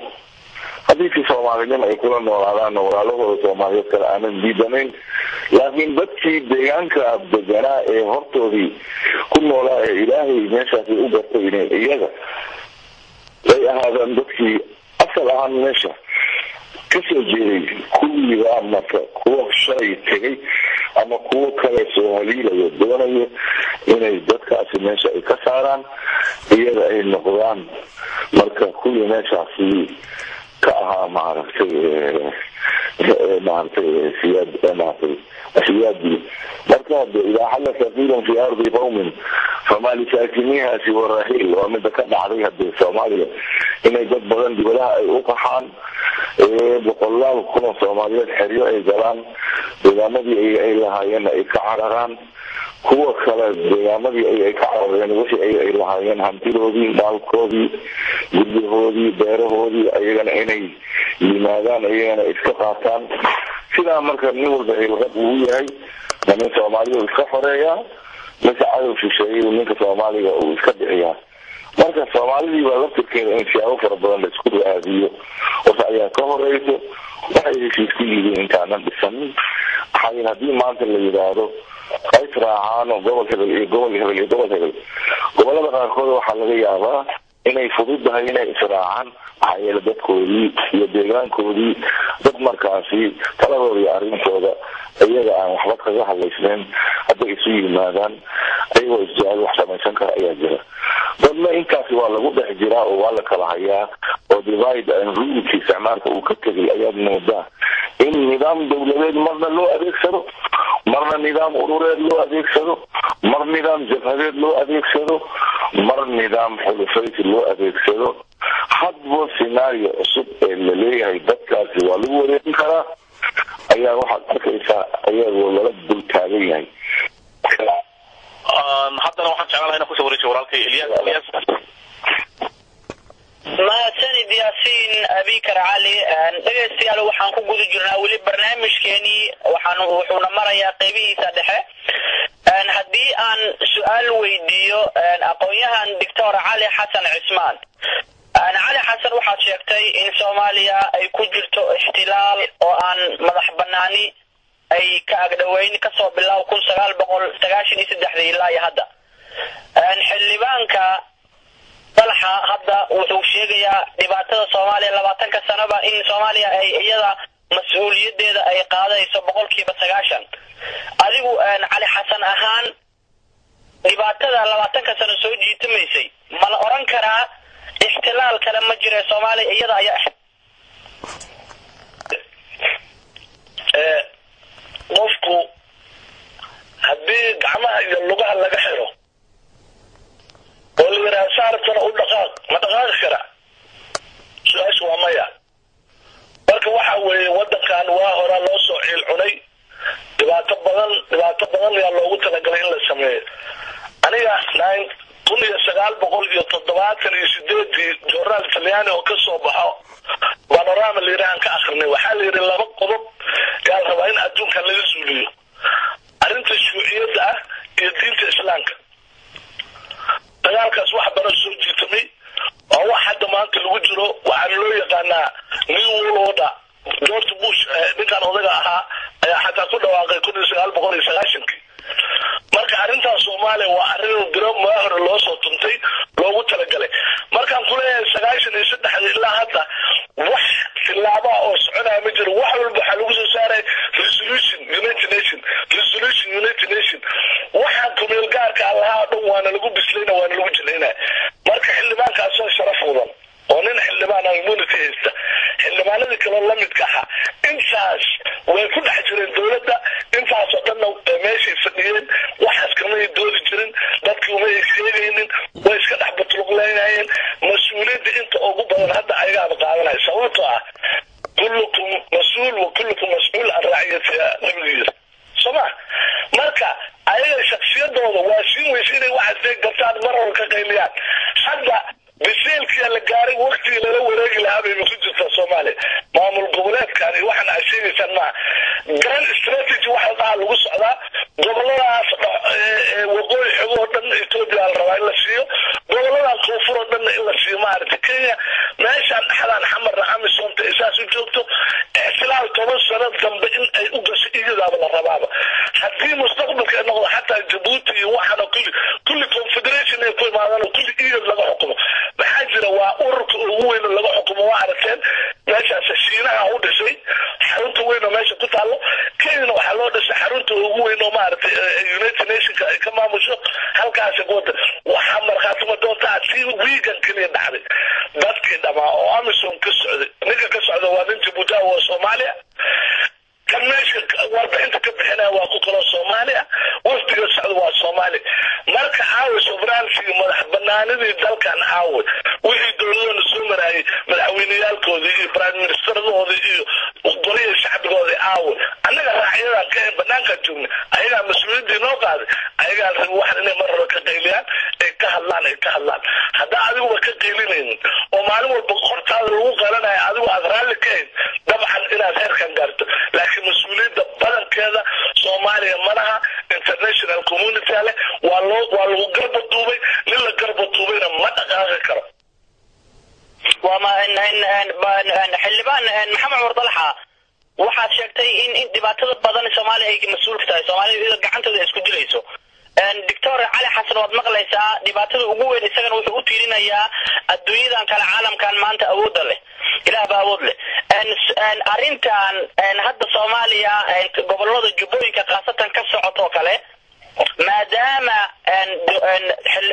haddii si Soomaalinimo ay kula noolaadaan walaalahooda Soomaaliyeed kale aanan diidanayn, laakiin dadkii deegaanka deganaa ee hortoodii ku noolaa ee Ilaahay meeshaasi u gartay inay iyaga ay ahaadaan dadkii asal ahaan meesha kasoo jeeday, kuwiibaa marka kuwa shalay tegay ama kuwo kale soo haliilayo doonayo inay dadkaasi meesha ay ka saaraan, iyaga ay noqdaan marka kuwii meeshaasi ka ahaa maaragtay siyaad maaragtay siyaadii. Marka hade idaa xalla safiilun fi ardi qawmin fama lisaakiniha siwa raxiil, waa mida ka dhacday hadee Soomaaliya inay dad badan dibadaha ay u qaxaan, boqolaal kun oo Soomaaliyeed xeryo ay galaan, deegaamadii ay lahaayeenna ay ka cararaan, kuwa kale deegaamadii ay ka carareen wixii ay lahaayeen, hantidoodii, maalkoodii, guryahoodii, beerahoodii, ayagana inay yimaadaan iyagana iska qaataan. Sidaa marka nin walba hilqab uu yahay, ma nin Soomaaliya uu iska xoreeyaa mise cadow shisheeyay ninka Soomaaliga uu iska bixiyaa? Marka Soomaalidii baa laftirkeeda in siyaabo fara badan la isku raadiyo horta ayaa ka horeyso waxay heshiis ku yihiin intaanan dhisanin. Maxaa yeele haddii maanta la yidhaahdo qays raacaano gobol hebel iyo gobol hebel iyo gobol hebel, gobolada qaarkood waxaa laga yaabaa inay fududahay inay israacaan, maxaa yeele dadkoodii iyo deegaankoodii dad markaasi taladooda iyo arrintooda iyaga aan waxba kaga hadlaysnayn hadday isu yimaadaan ayagoo isjecel wax samaysan kara ayaa jira. Dadna intaasi waa lagu dhex jiraa oo waa la kala hayaa oo divide and ruleki isticmaalka uu ka tegay ayaad moodaa in nidaam dowladeed marna loo adeegsado, marna nidaam urureed loo adeegsado, mar nidaam jabhadeed loo adeegsado, mar nidaam xulufaysi loo adeegsado, hadba scenario cusub ee laleeyahay dadkaasi waa lagu wareegin karaa ayaa waxaad arkaysaa ayagoo lala dul taagan yahay. Haddana waxaan jeclaan lahaa inaan kusoo wareejiyo walaalkay Ilyas. Ilyas. Mahadsanid Yaasiin Abikar Cali. Dhegaystayaal, waxaan ku guda jirnaa weli barnaamijkeenii, waxaan wuxuuna marayaa qeybihiisa dhexe. Haddii aan su-aal weydiiyo aqoon-yahan Doctor Cali Xasan Cismaan, Cali Xasan, waxaad sheegtay in Soomaaliya ay ku jirto ixtilaal oo aan madax banaani ay ka agdhoweyn kasoo bilaab 1993-dii ilaa iyo hadda. Xildhibaanka Dalxa hadda wuxuu sheegayaa dhibaatada Soomaaliya 20-ka sanoba in Soomaaliya ay iyada mas-uuliyaddeeda ay qaadayso 90%. Adigu Cali Xasan ahaan, dhibaatada 20-ka sano soo jiitamaysay, ma la odhan karaa ixtilaal kale ma jira, Soomaaliya iyada ayaa? Qofku haddii gacmaha iyo lugaha laga xiro oo la yidhaha saartana u dhaqaaq, ma dhaqaaqi kara? Su-aashu waa maya. Marka waxa weeye, waddankan waa horaa loo soo ciil cunay, dhibaato badan, dhibaato badan ayaa loogu talagalay in la sameeyo. Aniga 1978-dii joornaal Talyaani oo kasoo baxo Panorama la yidhaha aan ka akrinay, waxaa la yidhi laba qodob yaa la rabaa in adduunkan laga zuuliyo: arrinta shuuciyadda ah iyo diinta Islaamka. Dagaalkaas wax badan soo jiitamay waa wax hadda maanta lagu jiro. Waxaana loo yaqaanaa New World Order. George Bush, ninkan odaga ahaa, ayaa xataa ku dhawaaqay 1990-kii. Marka arrintaas Soomaaliya waa arrin biro maa hore loo soo tuntay, loogu talagalay. Markaan kuleeyahay 93-da ilaa hadda wax tillaabaa oo soconaya ma jiro. Wax walba waxaa lagu soo saaray resolution United Nation, resolution United Nation. Waxaan kumeel gaarka allaha oo dhan waana lagu bislayna, waana lagu jilaynaya. Marka xildhibaankaasoo sharaf mudan oo nin xildhibaan oo immunity haysta, xildhibaanadii kaloo lamidka ahaa, intaas way ku dhex jireen dowladda, intaasoo dhanna meeshay fadhiyeen, waxaas kamay doodi jirin, dadkii umay sheegaynin, way iska dhex batuluqleynayeen. Mas-uuliyadda inta ugu badan hadda ayagaaba qaadanaya, sababtoo ah "kullukum mas-uul wa kullukum mas-uul can raaciyatiha", nabigu yiri, soo ma? Marka ayaga shaksiyadooda waa siin weysa inay waxaas dee gartaan, mar hore ka qayliyaan. Hadda biseelkiyaa la gaaray, waktigii lala wareegi lahaa bayba ku jirtaa Soomaaliya. Maamul goboleedkan iyo waxaan aad sheegaysaan maaha grand strategy. Waxa la dhahaa lagu socdaa goboladaas waqooyi xogo oo dhan Ethiopia la rabaa in la siiyo, goboladan koonfur oo dhanna in la siiyo maaragtay Kenya, meeshaan dhexdaan Xamarna AMISOMta ay saas u joogto. Ixtilaal 10 sano dambe in ay u gasho iyadaaba la rabaaba. Haddii mustaqbalka ay noqdo xataa Jabuuti iyo waxaan oo kulli kulli confederation ay ku imaadaan oo kulli iyad laga xukumo, maxaa jira, waa ururka ugu weyn oo laga xukumo. Waa aragteen meeshaas Shiinaha u dhisay xarunta weyn oo meesha ku taalo. Kenyana waxaa loo dhisay xarunta ugu weyn oo maaragtay United Nationka ay ka maamusho halkaasi wada. Waxaa markhaati ma doontaa si wiigan keliya dhacday, dadkii dhamaa oo AMISOM ka socday, ninka ka socda waa nin Jabuuti oo Soomaaliya, kan meesha warbixinta ka bixinaya waa ku kaloo Soomaaliya, wafdiga socda waa Soomaaliya. Marka caawi sovereignty, madax banaanidii dalkan caawi, wixii dowladana soo maraayay, madaxweyneyaalkoodii iyo prime ministeradoodii iyo golihii shacbigoodii caawi? Annaga raacyadan ka banaankaan joognay, ayagaa mas-uuliyaddii noo qaaday, ayagaa rabi waxan inay mar hore ka qayliyaan, ay ka hadlaan, ay ka hadlaan. Haddaa adiguba ka qaylinaynin oo maalin walba hortaada lagu qalanaya, adigu aad raalli ka hayd, dabcan inaad heerkan gaarto. Laakiin mas-uuliyadda badankeeda Soomaaliya malaha, international community leh. Waa loo waa lagu garba duubay, nin la garba duubayna ma dhaqaaqi karo. Waa ma xildhibaan Maxamed Cumar Dalxa, waxaad sheegtay in dhibaatada badan Soomaaliya ay mas-uul ka tahay, Soomaalida iyada gacantooda ay isku dilayso. Doctor Cali Xasan, waad maqlaysaa, dhibaatada ugu weyn isagana wuxuu u tiirinayaa adduunyadan kale, caalamkan maanta awoodda leh. Ilaah baa awood leh. Arrintan hadda Soomaaliya gobolada Jubbooyinka khaasatan ka socotoo kale, maadaama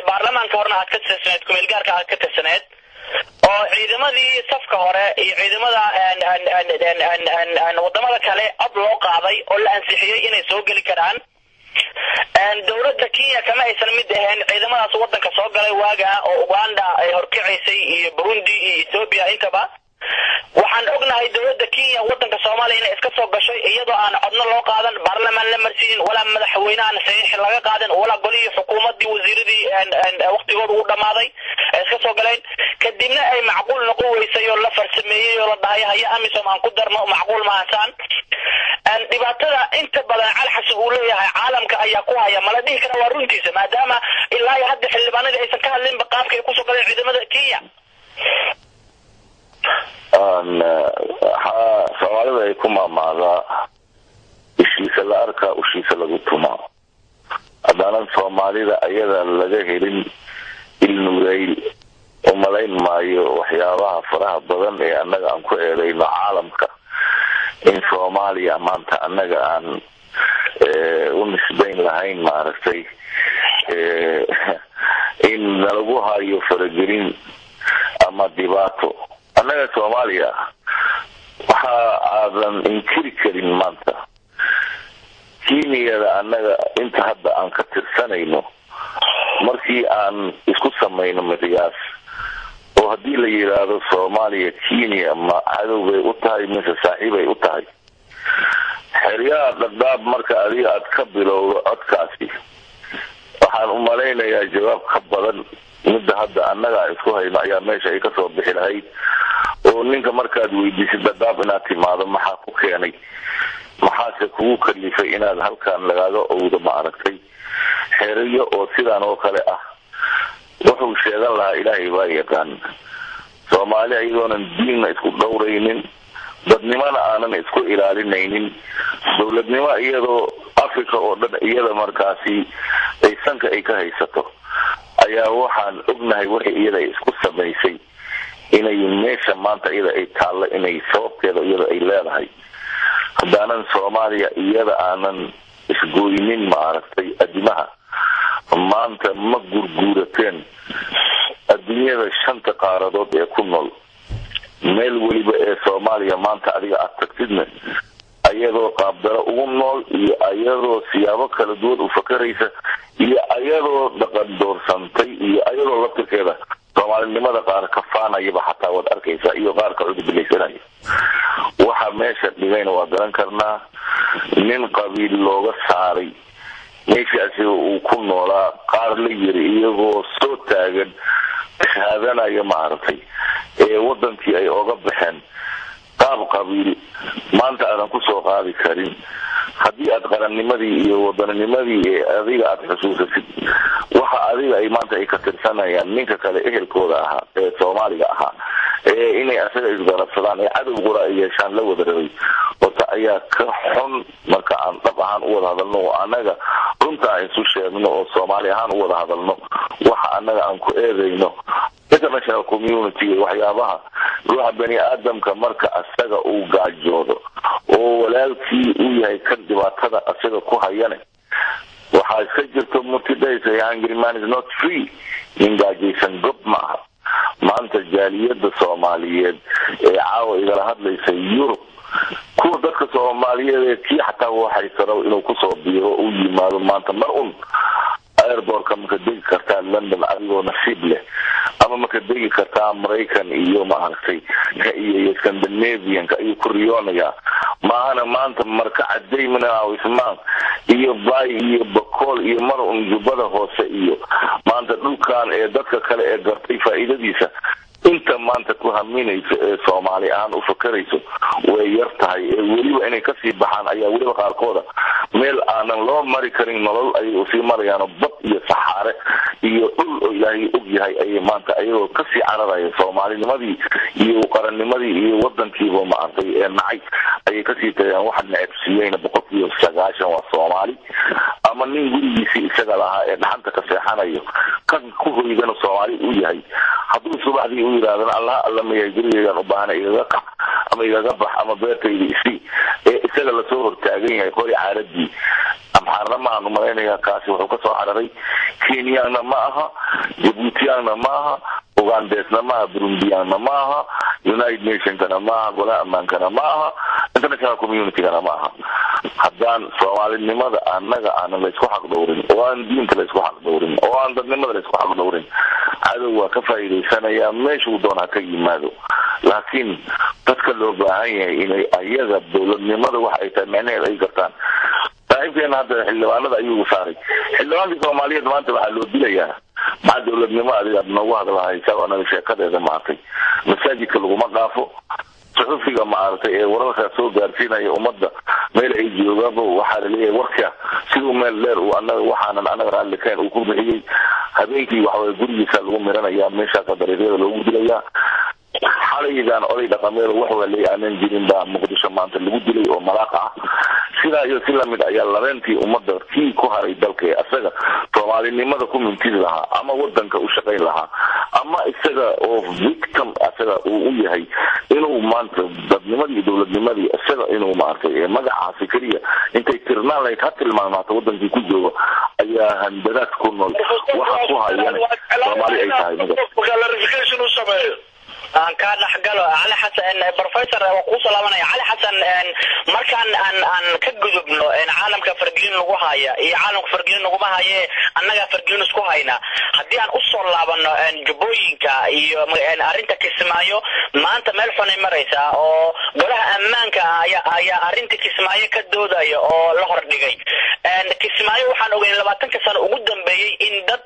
baarlamaanka horena aad ka tirsaneed, kumeel gaarka aad ka tirsaneed, oo ciidamadii safka hore iyo ciidamada wadamada kale cod loo qaaday oo la ansixiyey inay soo geli karaan, dowladda Kenya kama aysan mid ahayn ciidamadaas wadanka soo galay waaga oo Uganda ay horkacaysay iyo Burundi iyo Ethiopia intaba. Waxaan ognahay dowladda Kenya waddanka Soomaaliya inay iska soo gashay iyadoo aan codno loo qaadan, baarlamaan la marsiinin, walaa madaxweynahan saxiix laga qaadan, walaa golihii xukuumaddii wasiiradii waqtigooda uu dhammaaday ay iska soo galeen. Kadibna ay macquul noqon weysay oo la farsameeyey oo la dhahay haya AMISOM aan ku darno, macquul mahasaan. Dhibaatada inta badan Cali Xasan uu leeyahay caalamka ayaa ku haya, mala dhihi kara waa runtiisa, maadaama ilaa iyo hadda xildhibaanadii aysan ka hadlinba qaabka ay kusoo galeen ciidamada Kenya? Waxaa Soomaalida ay ku maamaadaa ishiisa la arkaa ushiisa lagu tumaa. Haddaanan Soomaalida ayada laga helin ilnugayl, umalayn maayo waxyaabaha faraha badan ee annaga aan ku eedayno caalamka in Soomaaliya maanta annaga aan u nisbayn lahayn, maaragtay, in nalagu hayo faragelin ama dhibaato. Annaga Soomaaliya waxa aadan inkiri karin maanta Kenyada annaga inta hadda aan ka tirsanayno, markii aan isku samayno miqyaas oo haddii la yidhaahdo Soomaaliya Kenya ma cadow bay u tahay mise saaxiibay u tahay, xeryaha Dhadhaab marka adiga aad ka bilowdo codkaasi, waxaan u malaynayaa jawaab ka badan midda hadda annaga aan isku hayno ayaa meesha ay kasoo bixi lahayd. Oo ninka markaad weydiisid Dhadhaab inaad timaado maxaa ku keenay, maxaase kugu kalifay inaad halkan lagaaga owdo, ma aragtay, xeriyo oo sidaan oo kale ah, wuxuu sheegan lahaa Ilaahay baa yaqaan. Soomaali iyadoonan diinna isku dhowraynin, dadnimona aanan isku ilaalinaynin, dowladnimo iyadoo Africa oo dhan iyada markaasi ay sanka ay ka haysato, ayaa waxaan ognahay wixii iyada ay isku samaysay inay meesha maanta iyada ay taallo inay sababteeda iyada ay leedahay. Haddaanan Soomaaliya iyada aanan isgoynin, maaragtay, adimaha maanta ma gurguurateen adduunyada shanta qaaradood ee ku nool. Meel weliba ee Soomaaliya maanta adiga aad tagtidna, ayadoo qaabdaro ugu nool iyo ayadoo siyaabo kala duwan u fakaraysa iyo ayadoo dhaqan doorsantay iyo ayadoo laftirkeeda soomaalinimada qaar ka faanayaba xataa waad arkaysaa, iyo qaar ka cudubilaysanaya. Waxa meesha dhigayna waa garan karnaa. Nin qabiil looga saaray meeshii asiga uu ku noolaa, qaar la yiri iyagoo soo taagan shahaadanaya, maaragtay, ee wadankii ay oga baxeen qaab qabiil maanta aadan kusoo qaadi karin. Haddii aad qarannimadii iyo wadanninimadii ee adiga aad xusuusasid, waxa adiga ay maanta ay ka tirsanayaan ninka kale ehelkooda ahaa ee Soomaaliga ahaa ee inay asaga isgarabsadaan ee cadow qura ay yeeshaan la wada rabay horta ayaa ka xun. Marka aan dhab ahaan u wada hadalno oo annaga runta aan isu sheegno oo Soomaali ahaan u wada hadalno, waxa annaga aan ku eedayno international community, waxyaabaha ruuxa bani aadamka marka asaga uu gaajoodo oo walaalkii uu yahay kan dhibaatada asaga ku hayane, waxaa iska jirto murtidaysa "Hungry man is not free", nin gaajaysan gob ma aha. Maanta jaaliyada Soomaaliyeed ee caawa igala hadlaysa Yurub, kuwa dadka Soomaaliyeed ee kii xataa waxaysano inuu kusoo biiro u yimaado maanta, mar un airportka maka degi kartaa London adigoo nasiib leh, ama maka degi kartaa Maraykan iyo, maaragtay, iyo Scandinavianka ayuu ku riyoonayaa. Maahana maanta marka cadaymna ismaan iyo Bay iyo Bakool iyo mar un Jubbada Hoose iyo maanta dhulkan ee dadka kale ee gartay faa'iidadiisa, inta maanta ku haminayso ee Soomaali ahaan u fakarayso way yar tahay. Ee weliba inay kasii baxaan ayaa weliba qaarkooda meel aanan loo mari karin nolol ayay usii marayaanoo bad iyo saxaare iyo dhul oo Ilaahay og yahay ayay maanta ayagoo kasii cararaya soomaalinimadii iyo qarannimadii iyo wadankiiba, maartay, ee nacay ayay kasii tagayaan. Waxa necebsiiyeyna 90% waa Soomaali ama nin gurigiisii isaga lahaa ee dhaxanta ka seexanayo kan ku hoydana Soomaali u yahay. Hadduu subaxdii u yidhahdana "Allah alla mayahay, gurigeygaan u baahana, igaga qax ama igaga bax ama beertayda isii", ee isaga lasoo hortaagan yahay qori caaradii. Amxaarna ma aan umalaynaya kaasi wuxuu kasoo cararay, Kenyana ma aha, Jabuutiyana ma aha. Ugandeesna maaha, Burundiyaanna maaha, United Nationkana maaha, golaha ammaankana maaha, international communitygana maaha. Haddaan Soomaalinimada annaga aanan laysku xaq dhowrin, oo aan diinta laysku xaq dhowrin, oo aan dadnimada laysku xaq dhowrin, cadow waa ka faa'iidaysanayaa meeshuu doon ha ka yimaado. Laakiin dadka loo baahan yahay inay ayaga dowladnimada waxa ay tahay micnaheed ay gartaan. Saaxiibkeena hadda xildhibaanada ayuu saaray. Xildhibaankii Soomaaliyeed maanta waxaa loo dilayaa, maxaa dowladnimo adiga aad noogu hadlahaysa? Anaga sheekadeeda maartay masaajidka laguma dhaafo. Suxufiga maaragtay ee wararka soo gaarsiinaya ummadda meel ay joogaanba, waxaa laleeyahay warka siduu meel dheer uu anaga waxaanan anaga raalli kayn uu ku bixiyey. Habeenkii waxaway gurigiisa lagu miranaya, meeshaasa dariiqyada loogu dilayaa. Xalaydan oday dhaqameed wax walay aanan jirin baa Muqdisho maanta lagu dilay oo malaaqa ah. Sidaa iyo si lamid ayaa labeentii ummadda kii ku haray dalka ee asaga Soomaalinimada ku mintidi lahaa ama wadanka u shaqayn lahaa, ama isaga oo victim asaga uu u yahay inuu maanta dadnimadii iyo dowladnimadii isaga inuu maaragtay magacaasi keliya intay tirnaan lahayd ha tilmaamaato wadankii ku joogo ayaa handadaad ku nool waxa ku hayana Soomaali ay tahay. Clarification u sameeyo. Aan kaa dhexgalo, Cali Xasan. Professor, waa kuu salaamanaya. Cali Xasan, markaan aan ka gudubno caalamka fargelin lagu haya iyo caalamka fargelin laguma haye, annagaa fargelin isku hayna. Haddii aan usoo laabano Jubbooyinka iyo arrinta Kismaayo, maanta meel xunay maraysaa oo golaha ammaanka ayaa arrinta Kismaayo ka doodaya oo la hordhigay. Kismaayo waxaan ogeyn 20-ka sano ugu dambeeyey in dad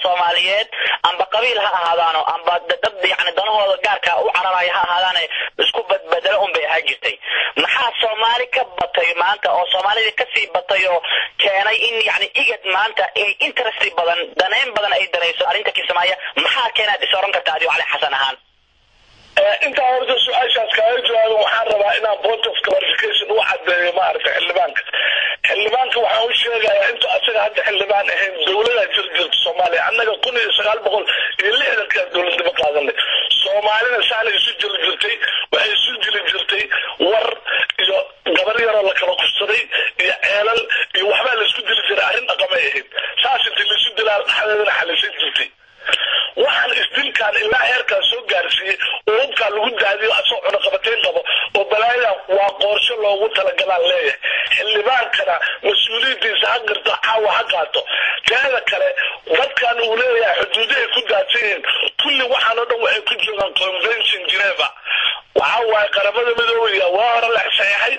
Soomaaliyeed, amba qabiil ha ahaadaano amba dad yani danahooda gaarka u cararaya ha ahaadaane, isku badbedelo un bay ahaa jirtay. Maxaa Soomaali ka batay maanta oo Soomaalida kasii batay oo keenay in yani IGAD maanta ay interest badan, daneyn badan ay danayso arrinta Kismaayo? Maxaa keenaad is oran kartaa adigo Cali Xasan ahaan? Intaa horta su-aashaas kaaga jawaabin, waxaan rabaa inaan point of clarification u cadeeyo maaragtay xildhibaanka. Xildhibaanka waxaan u sheegayaa, intuu asaga hadda xildhibaan ahayn dowladaa jiri jirta Soomaaliya. Annaga 1960-kaan dowladnimo qaadanay. Soomaalina saana isu jiri jirtay, waxay isu jiri jirtay war iyo gabar yaroo la kala kufsaday iyo ceelal iyo waxbaa la isku dili jiray. Arrin dhaqamay ahayd saas intii laisu dilaa dhexdeedana xalisan jirtay. Waxaan isdilkaan ilaa heerkaan soo gaarsiiyey oo hubkaan lagu daadiyo asoo cunaqabateyn qabo oo balaayada waa qorsho loogu talagalaan leeyahay. Xildhibaankana mas-uuliyadiisa ha qirto, caawa ha qaato. Teeda kale, dadkan uu leeyahay xuduudahay ku daadsan yihiin, kulli waxaan oo dhan waxay ku joogaan Convention Geneva. Waxa waaye Qaramada Midoobay waa hore la saxeexay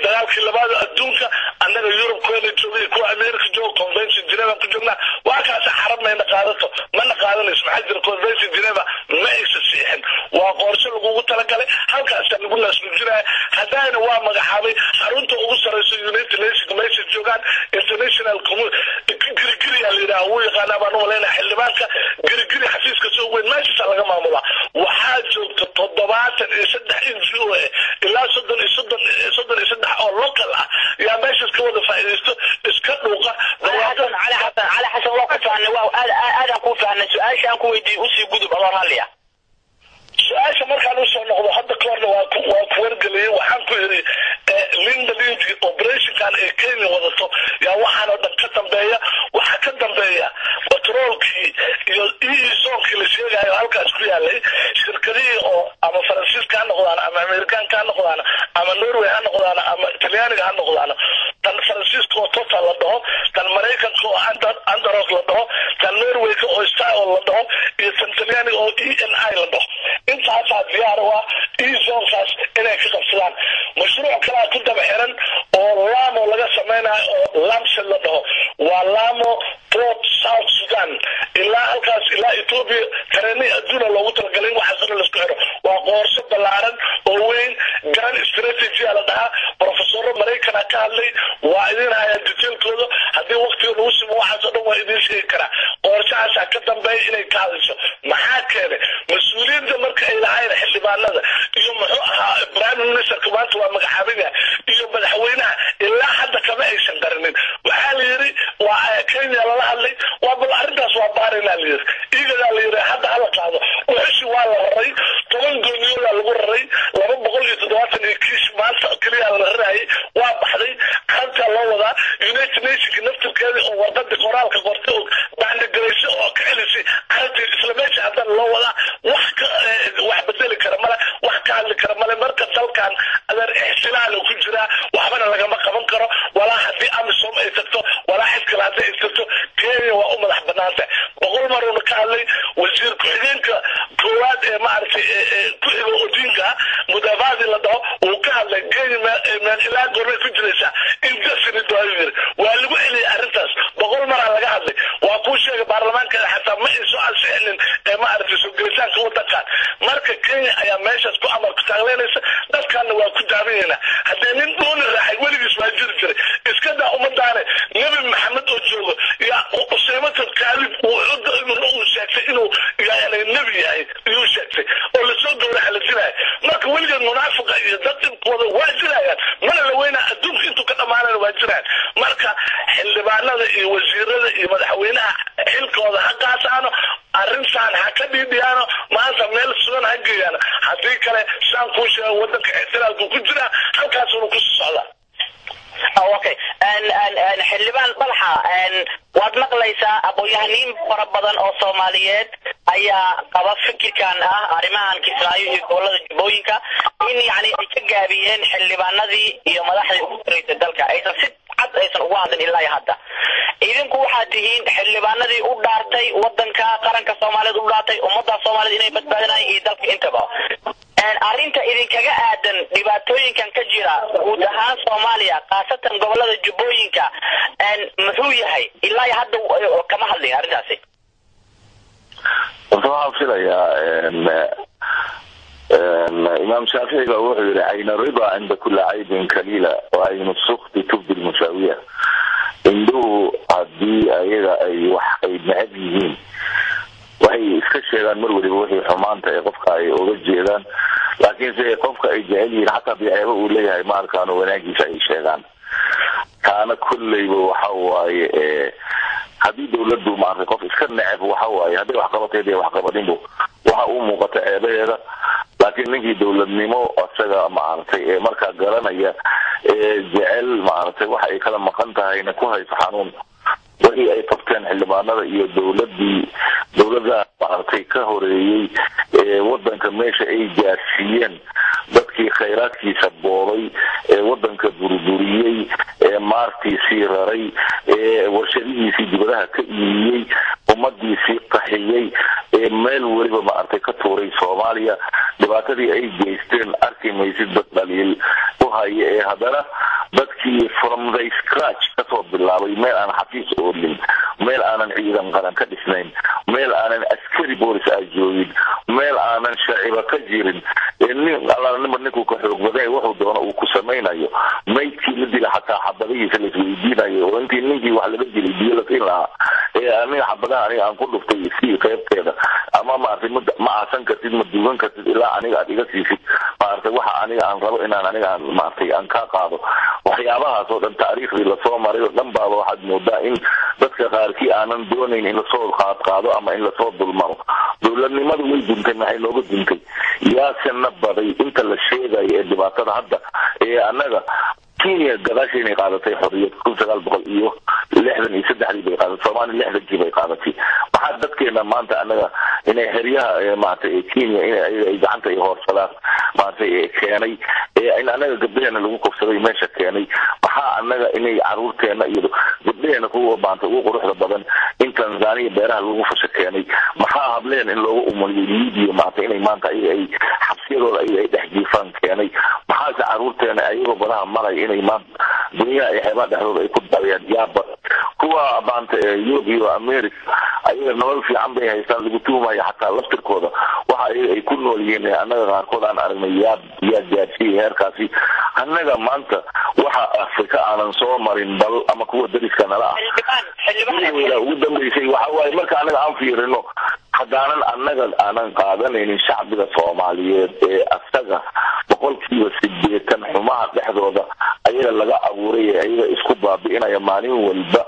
dagaalkii labaad adduunka. Annaga Yurub kuwana joogay, kuwa America jooga, Convention Geneva ku joognaa. Waa kaas xarab mayna qaadato, mana qaadanayso. Maxaa jira? Convention Geneva ma aysa siixin. Waa qorshe lagugu talagalay, halkaasa lagu naasnujinaya. Haddayna waa magacaabay xarunta ugu sareyso United Nations meesha joogaan international Girigiriyaa la yidhaha, wuu yaqaanaa baan umalaynaya xildhibaanka. Girigiri xafiiska soo weyn meeshaasa laga maamulaa. Waxaa joogta 73 NGO ilaa soddon iyo soddon 33 oo local ah yaa meeshaas ka wada faa'iidaysto, iska dhuuqa. Cali Xasan, Cali Xasan, waa ku fahnay, waa aad aadaan kuu fahnay. Su-aasha aan ku weydiiyey usii gudub adoo raalliya. Su-aasha markaan usoo noqdo, hadda ka horna waa ku wargeliyey. Waxaan ku yidhi Linda Linti operationkan ee Kenya wadato yaa waxaan oo dhan ka dambeeya. Waxaa ka dambeeya batroolkii iyo EEZ-kii la sheegayo halkaas ku yaalay. Shirkadihii oo ama Faransiiska ha noqdaan ama Amerikaanka ha noqdaan ama Norway ha noqdaan ama Talyaaniga ha noqdaan, tan Faransiiska oo Total la dhaho, tan Maraykanka oo Anadarko la dhaho, tan Norwayka oo Statoil la dhaho iyo tan Talyaaniga oo ENI la dhaho, intaasaa diyaar u ah EEZ-kaas inay ka qabsadaan. Mashruuc kalaa ku daba xiran oo Lamo laga sameynayo oo LAPSSET la dhaho, waa Lamu Port South Sudan ilaa halkaas ilaa Ethiopia, tareenihii adduuna loogu talagalay in waxaas dhan laisku xiro. Waa qorshe ballaaran oo weyn, grand strategy la dhahaa. Profesoro Maraykana ka hadlay, waa idin hayaa detailkooda. Haddii waqtiga lagu simo, waxaas oo dhan waa idin sheegi karaa. Qorshahaasaa ka dambeeya inay ka hadasho. Maxaa keenay mas-uuliyadda marka ay lahayn xildhibaanada iyo muxuu ahaa prime ministerka maanta waa magacaabin iyo madaxweynaha ilaa hadda kama aysan qarinin? Waxaa la yidhi waa Kenya lala hadlay, waa bal arrintaas waa baarina la yidhi, IGAD-aa la yidhi hadda hala qaado wuxushi. Waa la raray, 10 dooniyoodaa lagu raray, 270 iyo kiish maanta keliya la rarayay. Waa baxday, Carabtaa loo wadaa. United Nationka naftirkeeda oo warqadii qoraalka qortay oo baandhigaraysay oo ka celisay Carabtii, isla meesha haddana loo wadaa. banaan tahay. 100 maruuna ka hadlay wasiir ku-xigeenka koowaad ee maaragtay ku xigo Odinga Mudavadi la dhaho, uu ka hadlay Kenya meel ilaa goormay ku jiraysaa indefinite ayuu yiri. Waa lagu celiyay arrintaas, 100 maraa laga hadlay. Waa kuu sheegay baarlamaanka xataa ma ay soo ansixinin ee maaragtay soo gelitaanka wadankan. Marka Kenya ayaa meeshaas ku amar ku taagleynaysa, dadkaana waa ku daawanayna. Haddee nin dooni raacay weligiis waa jiri jiray, iska daa ummadaane Nebi Maxamed oo joogo yaa Usaymatul Kaalib uu sheegtay inuu yani nebi yahay iyuu sheegtay oo lasoo gowraca la dilaya. Marka weligeed munaafiqa iyo dad dhibkooda waa jirayaan, mana la weynaa adduunka intuu ka dhamaanana waa jirayaan. Marka xildhibaanada iyo wasiirada iyo madaxweynaha xilkooda ha qaataano, arrintan ha ka dhiidhiyaano, maanta meel sugan ha geeyaano. Haddii kale saan kuu sheego wadanka ixtiraalku ku jiraa, halkaasuna ku socdaa. Okay, xildhibaan Dalxa, waad maqlaysaa aqoon-yahaniin fara badan oo Soomaaliyeed ayaa qaba fikirkan ah arrimahan Kismaayo iyo gobolada Jubbooyinka in yacni ay ka gaabiyeen xildhibaanadii iyo madaxdii ugu sarreysay dalka, aysan si cad aysan ugu hadlin ilaa iyo hadda. Idinku waxaad tihiin xildhibaanadii u dhaartay wadanka, qaranka Soomaaliyeed u dhaartay, ummadda Soomaaliyeed inay badbaadinayaan iyo dalka intaba. Arrinta idinkaga aadan dhibaatooyinkan ka jira guud ahaan Soomaaliya, khaasatan gobolada Jubbooyinka, muxuu yahay? Ilaa iyo hadda kama hadlin arrintaasi. Horta waxaan filayaa Imaam Shaafici baa wuxuu yihi cayna rida cinda kulli caybin kaliila wa caynu sukti tubdi lmusaawiya. Indhuhu haddii ayaga ay wax ay necab yihiin waxay iska sheegaan mar weliba wixii xumaanta ee qofka ay uga jeedaan, laakiinse qofka ay jecel yihiin xataa biceebo uu leeyahay ma arkaano wanaagiisa ay sheegaan. Taana kolleyba waxa waaye haddii dawladdu maaragtay qof iska neceb waxa waaye hadday wax qabatay dee wax qabaninbu waxa uu muuqata ceebaheeda. Laakiin ninkii dawladnimo isaga maaragtay ee markaa garanaya ee jecel maaragtay waxa ay kala maqan tahayna ku hayso xanuun, wixii ay qabteen xildhibaanada iyo dawladii dawladda maaragtay ka horeeyey ee wadanka meesha ay gaarsiiyeen, dadkii khayraadkiisa boobay ee wadanka burburiyey ee maartiisii raray ee warshadihiisii dibadaha ka iibiyey, ummadiisii qaxiyey ee meel weliba maaragtay ka tuuray Soomaaliya, dhibaatadii ay geysteen arki maysid dad dhaliil u haya. Ee haddana dadkii from the scratch kasoo bilaabay meel aan xafiis oolin, meel aanan ciidan qaran ka dhisnayn, meel aanan askari boolis aa joogin, meel aanan shaciba ka jirin, nin alla ninba ninkuu ka xoog badan wuxuu doono uu ku samaynayo, maydkii la dila xataa xabadihiisa la isweydiinayo oo intii ninkii wax laga dilay biyo la siin lahaa ee aniga xabadaha aniga aan ku dhuftay sii qaybteeda ama maaragtay ma aasan kartid, ma duugan kartid ilaa aniga aad iga siisid maaragtay waxa aniga aan rabo inaan aniga aan maaragtay aan ka qaado. Waxyaabahaas oo dhan taariikhdii lasoo maray oo dhan baaba waxaad moodaa in dadka qaarkii aanan doonayn in lasoo qaadqaado ama in lasoo dulmaro. Dowladnimadu way duntay, maxay nooga duntay? Yaasena baday inta la sheegayo ee dhibaatada hadda ee annaga Kenya gadaasha inay qaadatay xorriyad 1963 bay qaadatay, Soomaaliya 60kii bay qaadatay. Maxaa dadkeena maanta annaga inay xeryaha maaragtay Kenya in ayaga ay gacanta ay hoorsadaan maaragtay keenay, in annaga gabdhaheena lagu kufsaday meesha keenay? Maxaa annaga inay caruurteena iyo gabdhaheena kuwa maanta ugu quruxda badan in Tanzania beeraha lagu fasha keenay? Maxaa hableen in loogu umuliyay Libya maaragtay inay maanta ayaga ay xabsiyadooda ayaga ay dhex jiifaan keenay? Maxaase caruurteena ayagoo badaha maraya inay maanta dunyaha ay xeebaha dhexdooda ay ku daayaan? Yaaba kuwa maanta Yurub iyo America ayaga nolol fiican bay haystaan lagu tuhumayo, xataa laftirkooda waxa ayaga ay ku nool yihiin annaga qaarkood aan aragnay. Yaa gaarsiiyey heerkaasi annaga maanta waxa Afrika aanan soo marin bal ama kuwa dariska nala ah ugu dambeysay? Waxa waaye marka annaga aan fiirino, haddaanan annaga aanan qaadanaynin shacbiga Soomaaliyeed ee asaga 80% xumaha dhexdooda ayaga laga abuuray ee ayaga isku baabi'inaya maalin walba,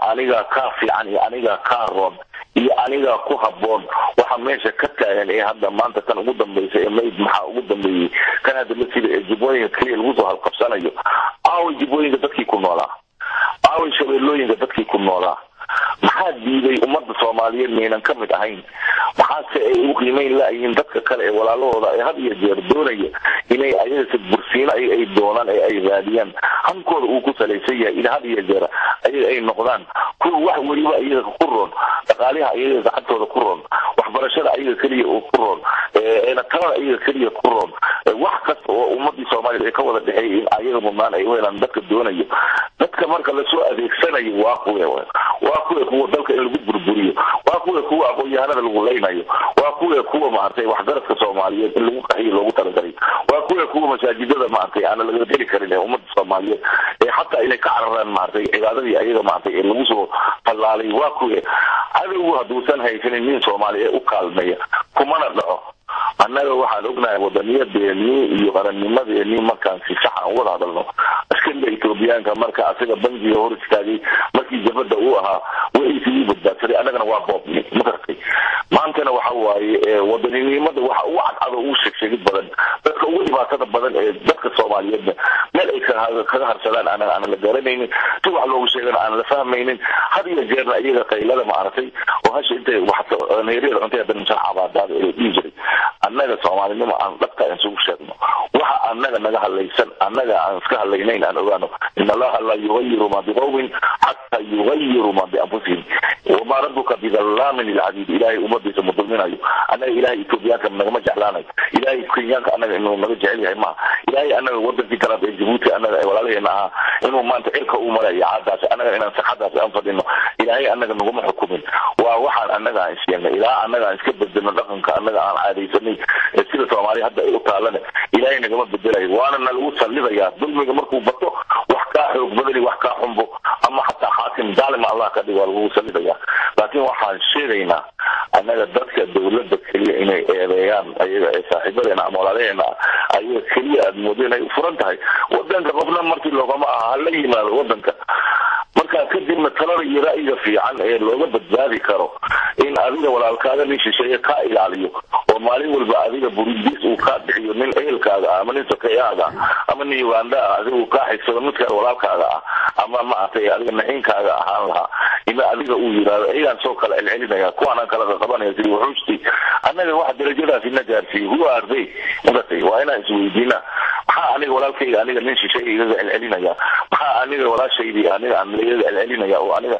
aniga kaa fiican iyo aniga kaa roon iyo aniga ku habboon, waxa meesha ka taagan ee hadda maanta kan ugu dambaysa ee mayd maxaa ugu dambeeyey kan hadda la sida ee Jubbooyinka keliya lagu soo halqabsanayo. Aaway Jubbooyinka dadkii ku noolaa? Aaway Shabeellooyinka dadkii ku noolaa? Maxaa Maxaa diiday? Ummadda Soomaaliyeed maynan ka mid ahayn? Maxaase ay u qiimeyn laayihiin dadka kale ee walaalahooda ee had iyo jeer doonaya inay ayaga bursiino ay doonaan ee ay raadiyaan? Hankooda uu ku salaysan yahay in had iyo jeer ayaga ay noqdaan kuwa wax weliba iyaga ku roon, dhaqaaliha iyaga gacantooda ku roon, waxbarashada ayaga keliya oo ku roon, talada iyaga keliya ku roon, wax kasta oo ummadii Soomaaliyeed ay ka wada dhexeeyay in ayaga mudnaan ay u helaan dadka doonayo. Dadka marka lasoo adeegsanayo waa kuwe? Waa kuwe kuwa dalka in lagu burburiyo? Waa kuwe kuwa aqoon-yahanada lagu leynayo? Waa kuwe kuwa maaragtay waxgaradka Soomaaliyeed in lagu qaxiyo loogu talagalay? Waa kuwe kuwa masaajidada maaragtay aan laga geli karin ee ummadda Soomaaliyeed ee xataa inay ka cararaan maaragtay cibaadadii ayaga maaragtay ee lagu soo tallaalay? Waa kuwe? Cadowgu hadduusan haysanin nin Soomaali ee u kaalmeeya, kumana dhaco. Annaga waxaan ognahay wadaniyadeennii iyo qarannimadeenii markaan si sax aan wada hadalno. Askariga Etoobiyaanka marka asaga bangiga hor istaagay markii jabada uu ahaa, wixiisii badbaadsaday, annagana waa boobni, ma garatay? Maantana waxa waaye wadaninimada waxa ugu cadcado, ugu sheegsheegid badan, dadka ugu dhibaatada badan ee dadka Soomaaliyeedna meel ay kaga harsadaan aanan aanan la garanaynin, si wax loogu sheegana aan la fahmaynin, had iyo jeerna iyaga qaylada maaragtay oo hasha intay wax neeriyada cuntay haddana misal cabaadaada ee dhihi jiray. Annaga Soomaalinimo aan dhabta isugu sheegno waxa annaga naga hadlaysan, annaga aan iska hadlaynayn, aan ogaano in Allaha laa yugayiru ma biqawmin xataa yugayiru ma bianfusihim, wamaa rabbuka bidallaamin lilcabiid. Ilaahay ummadiisa ma dulminayo. Annaga Ilaahay Etoobiyaanka nagama jeclaanayo, Ilaahay Kenyaanka annaga inuu naga jecel yahay maaha. Ilaahay annaga wadankii kalaad ee Jabuuti annaga walaalaheena ahaa inuu maanta cirka u marayo caadaas, annaga inaan saxadaas aan fadhino, Ilaahay annaga naguma xukumin. Waa waxaan annaga aan isyeelnay. Ilaa annaga aan iska bedelno dhaqanka annaga aan caadaysanay ee sida Soomaaliya hadda ay u taalane, Ilaahay nagama bedelayo, waana nalagu sallidayaa. Dulmiga markuu bato, wax kaa xoog badani, wax kaa xumbo ama xataa xaakim daalima Allah ka dhigo, waa lagu sallidayaa. Laakiin waxaan sheegaynaa annaga dadka dowladda keliya inay eedeeyaan ayaga ee saaxiibadeena ama walaalaheena ayaga keliya aad moodo inay furan tahay wadanka, qofna markii loogama aha. Hala yimaado wadanka markaa kadibna talada iyo ra'yiga fiican ee looga badbaadi karo in adiga walaalkaaga nin shisheeye kaa ilaaliyo oo maalin walba adiga burundiis uu kaa bixiyo, nin ehelkaaga ah ama nin sokeeyaaga ah ama nin Uganda ah adiga uu kaa xigsado midka walaalkaaga ah ama maaragtay adiga naxiinkaaga ahaan lahaa, ina adiga uu yidhaahdo iyagaan soo kala celcelinaya, kuwaanaan kala qabanaya sidii wuxuushtii. Annaga waxa darajadaas ina gaarsiiyey, who are they? Magartay? Waa inaan isweydiinaa: maxaa aniga walaalkayga aniga nin shisheeye igaga celcelinaya? Maxaa aniga walaashaydii aniga aan lagaga celcelinaya oo aniga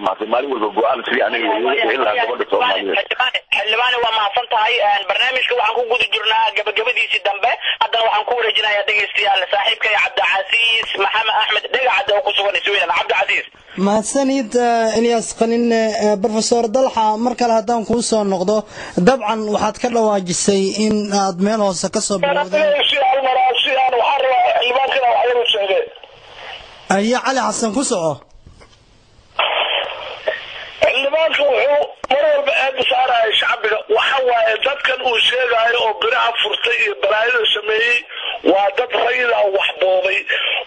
maaragtay maalin walba go-aan sidii aniga lagaga dhicin lahaa gabadha Soomaaliyeed? Xildhibaane, waa mahadsan tahay. Barnaamijka waxaan ku guda jirnaa gabagabadiisii dambe. Haddana waxaan ku wareejinayaa, dhegaystayaal, saaxiibkay Cabdicasiis Maxamed Axmed Dhegacadde oo ku sugan Sweden. Cabdicasiis. Mahadsanid, Elyaas Qalinle. Professor Dalxa, mar kale haddaan kuu soo noqdo, dabcan waxaad ka dhawaajisay in aad meel hoose ka soo bilowdeen. Waxaan rabaa xildhibaankana wax yar u sheegay. Aye, Cali Xasan, ku soco. Xildhibaanka wuxuu mar walba aada saaraya shacbiga. Waxa waaye dadkan uu sheegaayo oo biraha furtay iyo balaayada sameeyey waa dad rayida wax boobay,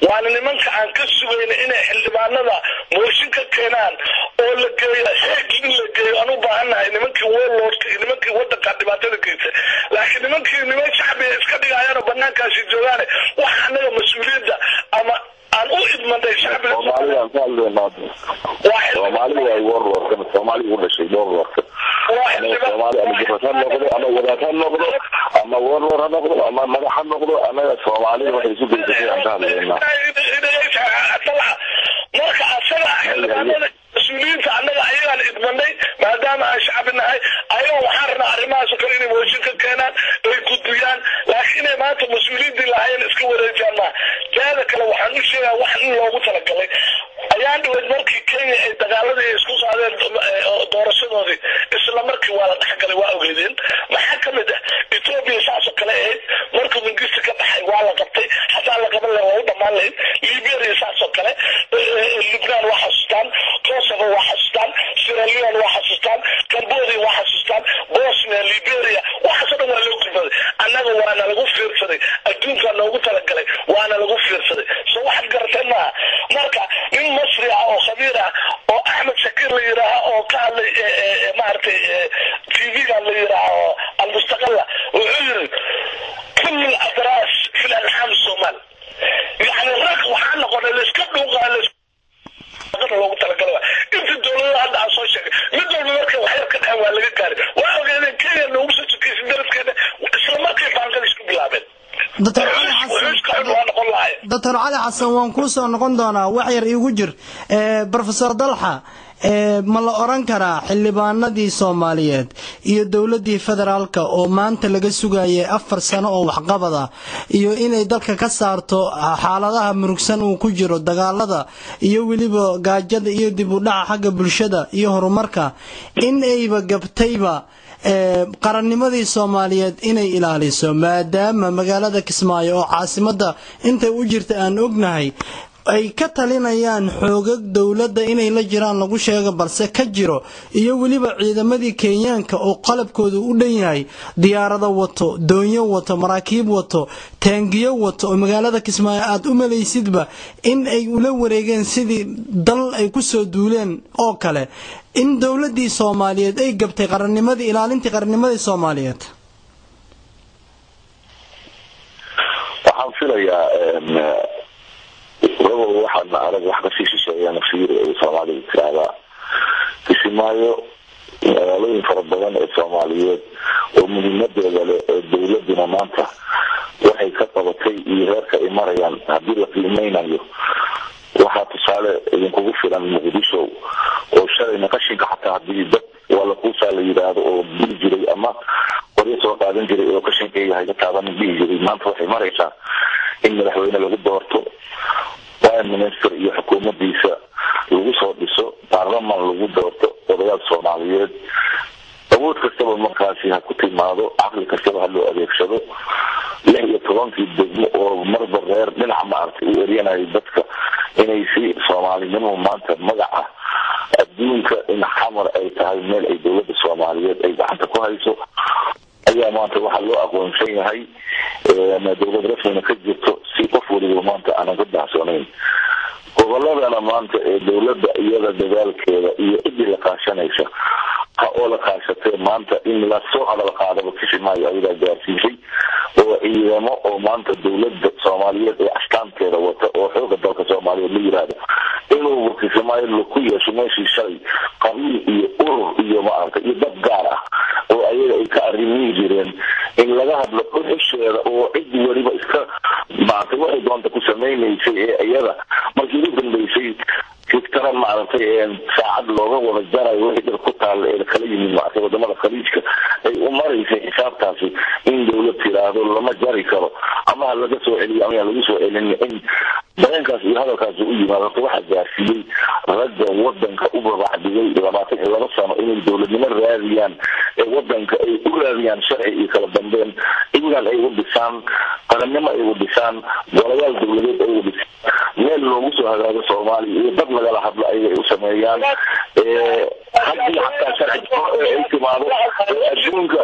waana nimanka aan ka sugayna inay xildhibaanada mooshin ka keenaan oo la geeyo xeeg, in la geeyo aan u baahannahay nimankii warlordka iyo nimankii wadanka dhibaatada geystay. Laakiin nimankii niman shacbiga iska dhigayaan oo banaankaasi joogaane, waxa annaga mas-uuliyadda ama aan u idmanay shacbiga. Soomaalida aan ka hadlaynaa, Soomaali waa warlordkan, Soomaali u dhashay warlordka. Soomaali ama jufat ha noqdo ama wadaad ha noqdo ama warlord ha noqdo ama madax ha noqdo, annaga Soomaalida waxay isu geysatay aan ka hadlaynaa. Marka asaga xildhibaanada mas-uuliyiinta annaga ayagaan idmanay maadaama aan shacbi nahay, ayaga waxaan rabnaa arrimahaas oo kale inay mooshin ka keenaan, ay gudbiyaan, laakiin inay maanta mas-uuliyiintii lahaayeen iska wareejiyaan maaha. Teeda kale, waxaan u sheegaa wax in loogu talagalay ayaan dhaweyd markii Kenya ay dagaaladii ay isku qaadeen doorashadoodii, isla markii waa la dhexgalay, waa ogeydeen. Maxaa ka mid ah Ethiopia saas oo kale ahayd, markuu Mingista ka baxay waa la qabtay, haddaan la qaban lahayn waa u dhammaan lahayd. Liberia saas oo kale, Lubnaan waa xasuustaan, Kosovo waa xasuustaan, Sierra Leone waa xasuustaan, Cambodia waa xasuustaan, Bosnia, Liberia, waxaasoo dhan waa loo gudbaday. Annaga waana lagu fiirsaday, adduunkaa noogu talagalay, waana lagu fiirsaday. So waxaad garatay maaha. Marka nin Masri ah oo khabiir ah oo Axmed Shakiir la yidhaaha oo ka hadlay maaragtay TV-gan la yidhaaha oo Doctor Cali Xasan, waan kuu soo noqon doonaa, wax yar iigu jir. Professor Dalxa, ma la oran karaa xildhibaanadii Soomaaliyeed iyo dowladdii federaalka oo maanta laga sugayay 4 sano oo waxqabada iyo inay dalka ka saarto xaaladaha murugsan uu ku jiro, dagaalada iyo weliba gaajada iyo dib u dhaca xagga bulshada iyo horumarka, in ayba gabtayba qarannimadii Soomaaliyeed inay ilaaliso, maadaama magaalada Kismaayo oo caasimadda intay u jirta aan ognahay ay ka talinayaan xoogag dowladda inay la jiraan lagu sheego balse ka jiro, iyo weliba ciidamadii Kenyaanka oo qalabkoodu u dhan yahay, diyaarado wato, doonyo wato, maraakiib wato, taangiyo wato, oo magaalada Kismaayo aad u malaysidba in ay ula wareegeen sidii dal ay ku soo duuleen oo kale, in dowladdii Soomaaliyeed ay gabtay qarannimadii, ilaalintii qarannimadii Soomaaliyeed? Waxaan filayaa rabow waxaana arag wax kasii shisheeya nafsiir ay Soomaalida tiraahdaa. Kisimaayo magaalooyin fara badan ee Soomaaliyeed oo muhiimadeeda leh ee dowladuna maanta waxay ka qabatay iyo heerka ay marayaan haddii la qiimeynayo, waxaa tusaale idinkugu filan Muqdisho oo shalayna qashinka xataa haddii dad waa lakuusaa la yidhaahdo oo dili jiray ama qoryo soo qaadan jiray oo qashinkayga hayga taabanin dhihi jiray, maanta waxay maraysaa in madaxweyne lagu doorto, prime minister iyo xukuumadiisa lagu soo dhiso, baarlaman lagu doorto, odayaal Soomaaliyeed. Awood kastaba markaasi ha ku timaado, caqli kastaba ha loo adeegsado, 16-kii degmo oo marba reer dhinaca maaragtay u eryanayay dadka inay si Soomaalinimo maanta magaca adduunka in Xamar ay tahay meel ay dowladda Soomaaliyeed ay gacanta ku hayso ayaa maanta waxaa loo aqoonsan yahay dowlad rasmina ka jirto, si qof waliba maanta aanan ka dahsoonayn. Goboladana maanta ee dowladda iyada dadaalkeeda iyo ciddii la kaashanaysa ha oo la kaashatee, maanta in lasoo hadal qaadaba Kisimaayo ayadaa gaarsiisay oo ciidamo oo maanta dowladda Soomaaliyeed ee astaanteeda wata oo xooga dalka Soomaaliyeed la yiraahdo inuu Kisimaayo ku yeesho, meeshii shalay qabiil iyo urur iyo maaragtay iyo dad gaar ah oo ayaga ay ka arrimihi jireen in laga hadlo dhuxusheeda oo cid weliba iska maaragtay waxay doonta ku samaynaysay ee iyada markii ugu dambeysay fiktara maaragtay saacad looga wada jarayo wixii dhir ku taalla ee kala yimid maaragtay wadamada Khaliijka ay u maraysay xisaabtaasi, in dowlad tiraahdo lama jari karo ama ha laga soo celiyo ama lagu soo celin, in dareenkaas iyo hadalkaasi u yimaado, horta waxaa gaarsiiyey ragga wadanka u babacdigay 22 sano inay dowladnimo raadiyaan ee wadanka ay u raadiyaan sharci iyo kala dambeyn, ciidan ay u dhisaan, qarannimo ay u dhisaan, golayaal dowladeed ay u dhisaan, meel loogu soo hagaago Soomaaliya iyo dad lagala hadlo ayaga ay u sameeyaan. Haddii xataa sharci ay timaado adduunka,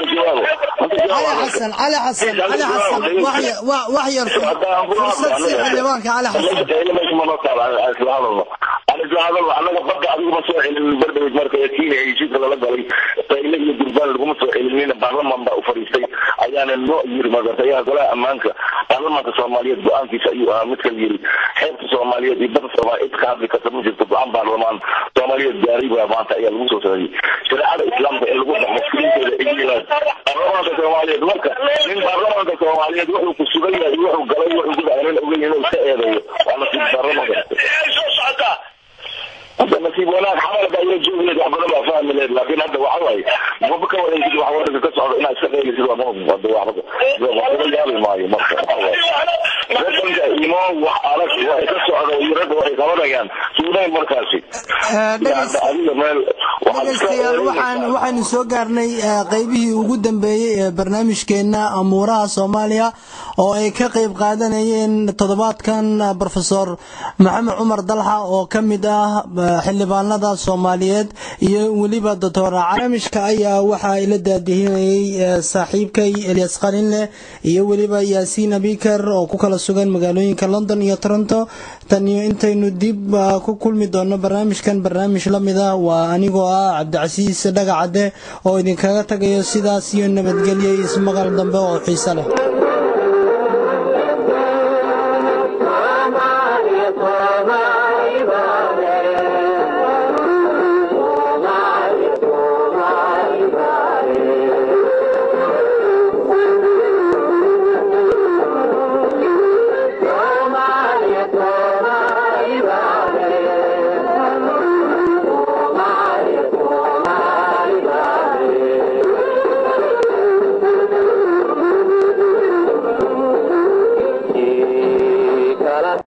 Cali Xasan, Cali Xasan, Cali Xasan, wax yar fursad si xildhibaanka Cali Xasan. Anaga badda adiguma soo celinin bardhaweyd marka Kenya heshiiska lala galay, qayle iyo durbaan laguma soo celinina. Baarlamaan baa u fadhiistay ayaana noo yiri magarta ayaa golaha ammaanka baarlamaanka Soomaaliyeed go-aankiisa ayuu ahaa midka yiri xeebta Soomaaliyeed iyo badda Soomaaliyeed cid ka hadli karta ma jirto. Go-aan baarlamaan Soomaaliyeed gaaray baa maanta ayaa lagu soo sameeyey shareecada Islaamka in lagu dhaqmo fulinteeda ay yimaad baarlamaanka Soomaaliyeed. Marka nin baarlamaanka Soomaaliyeed wuxuu ku sugan yahay, wuxuu galay, wuxuu ku dhacay nin ogeyn inuu iska eedeeyo waa nasiib baarlamaanka. Hadda nasiib wanaag xamal baa ila joogi leed, wax badan baa fahmi leed, laakiin hadda waxa waaye maba ka waraysid wax wadanka ka socda inaad iska qeylisid waa hadda waxba waxba yaabi maayo. Marka waxa waaye wadanka imo wax adag waxay ka socda iyo ragga waxay qabanayaan suudayn markaasi adiga meel. Dhegeystayaal, waxaynu soo gaarnay qeybihii ugu dambeeyey ee barnaamijkeena amuuraha Soomaaliya oo ay ka qeyb qaadanayeen toddobaadkan Professor Maxamed Cumar Dalxa oo ka mid ah xildhibaanada Soomaaliyeed iyo weliba Doctor. Barnaamijka ayaa waxaa ila daadihinayay saaxiibkay Elias Qalinleh iyo weliba Yaasiin Abikar oo ku kala sugan magaalooyinka London iyo Toronto. Tan iyo intaynu dib ku kulmi doono barnaamijkan barnaamij la mid ah, waa anigoo ah Cabdicasiis Dhagacadde oo idinkaga tagayo sidaas iyo nabadgelyo, ismaqal dambe oo xiiso leh.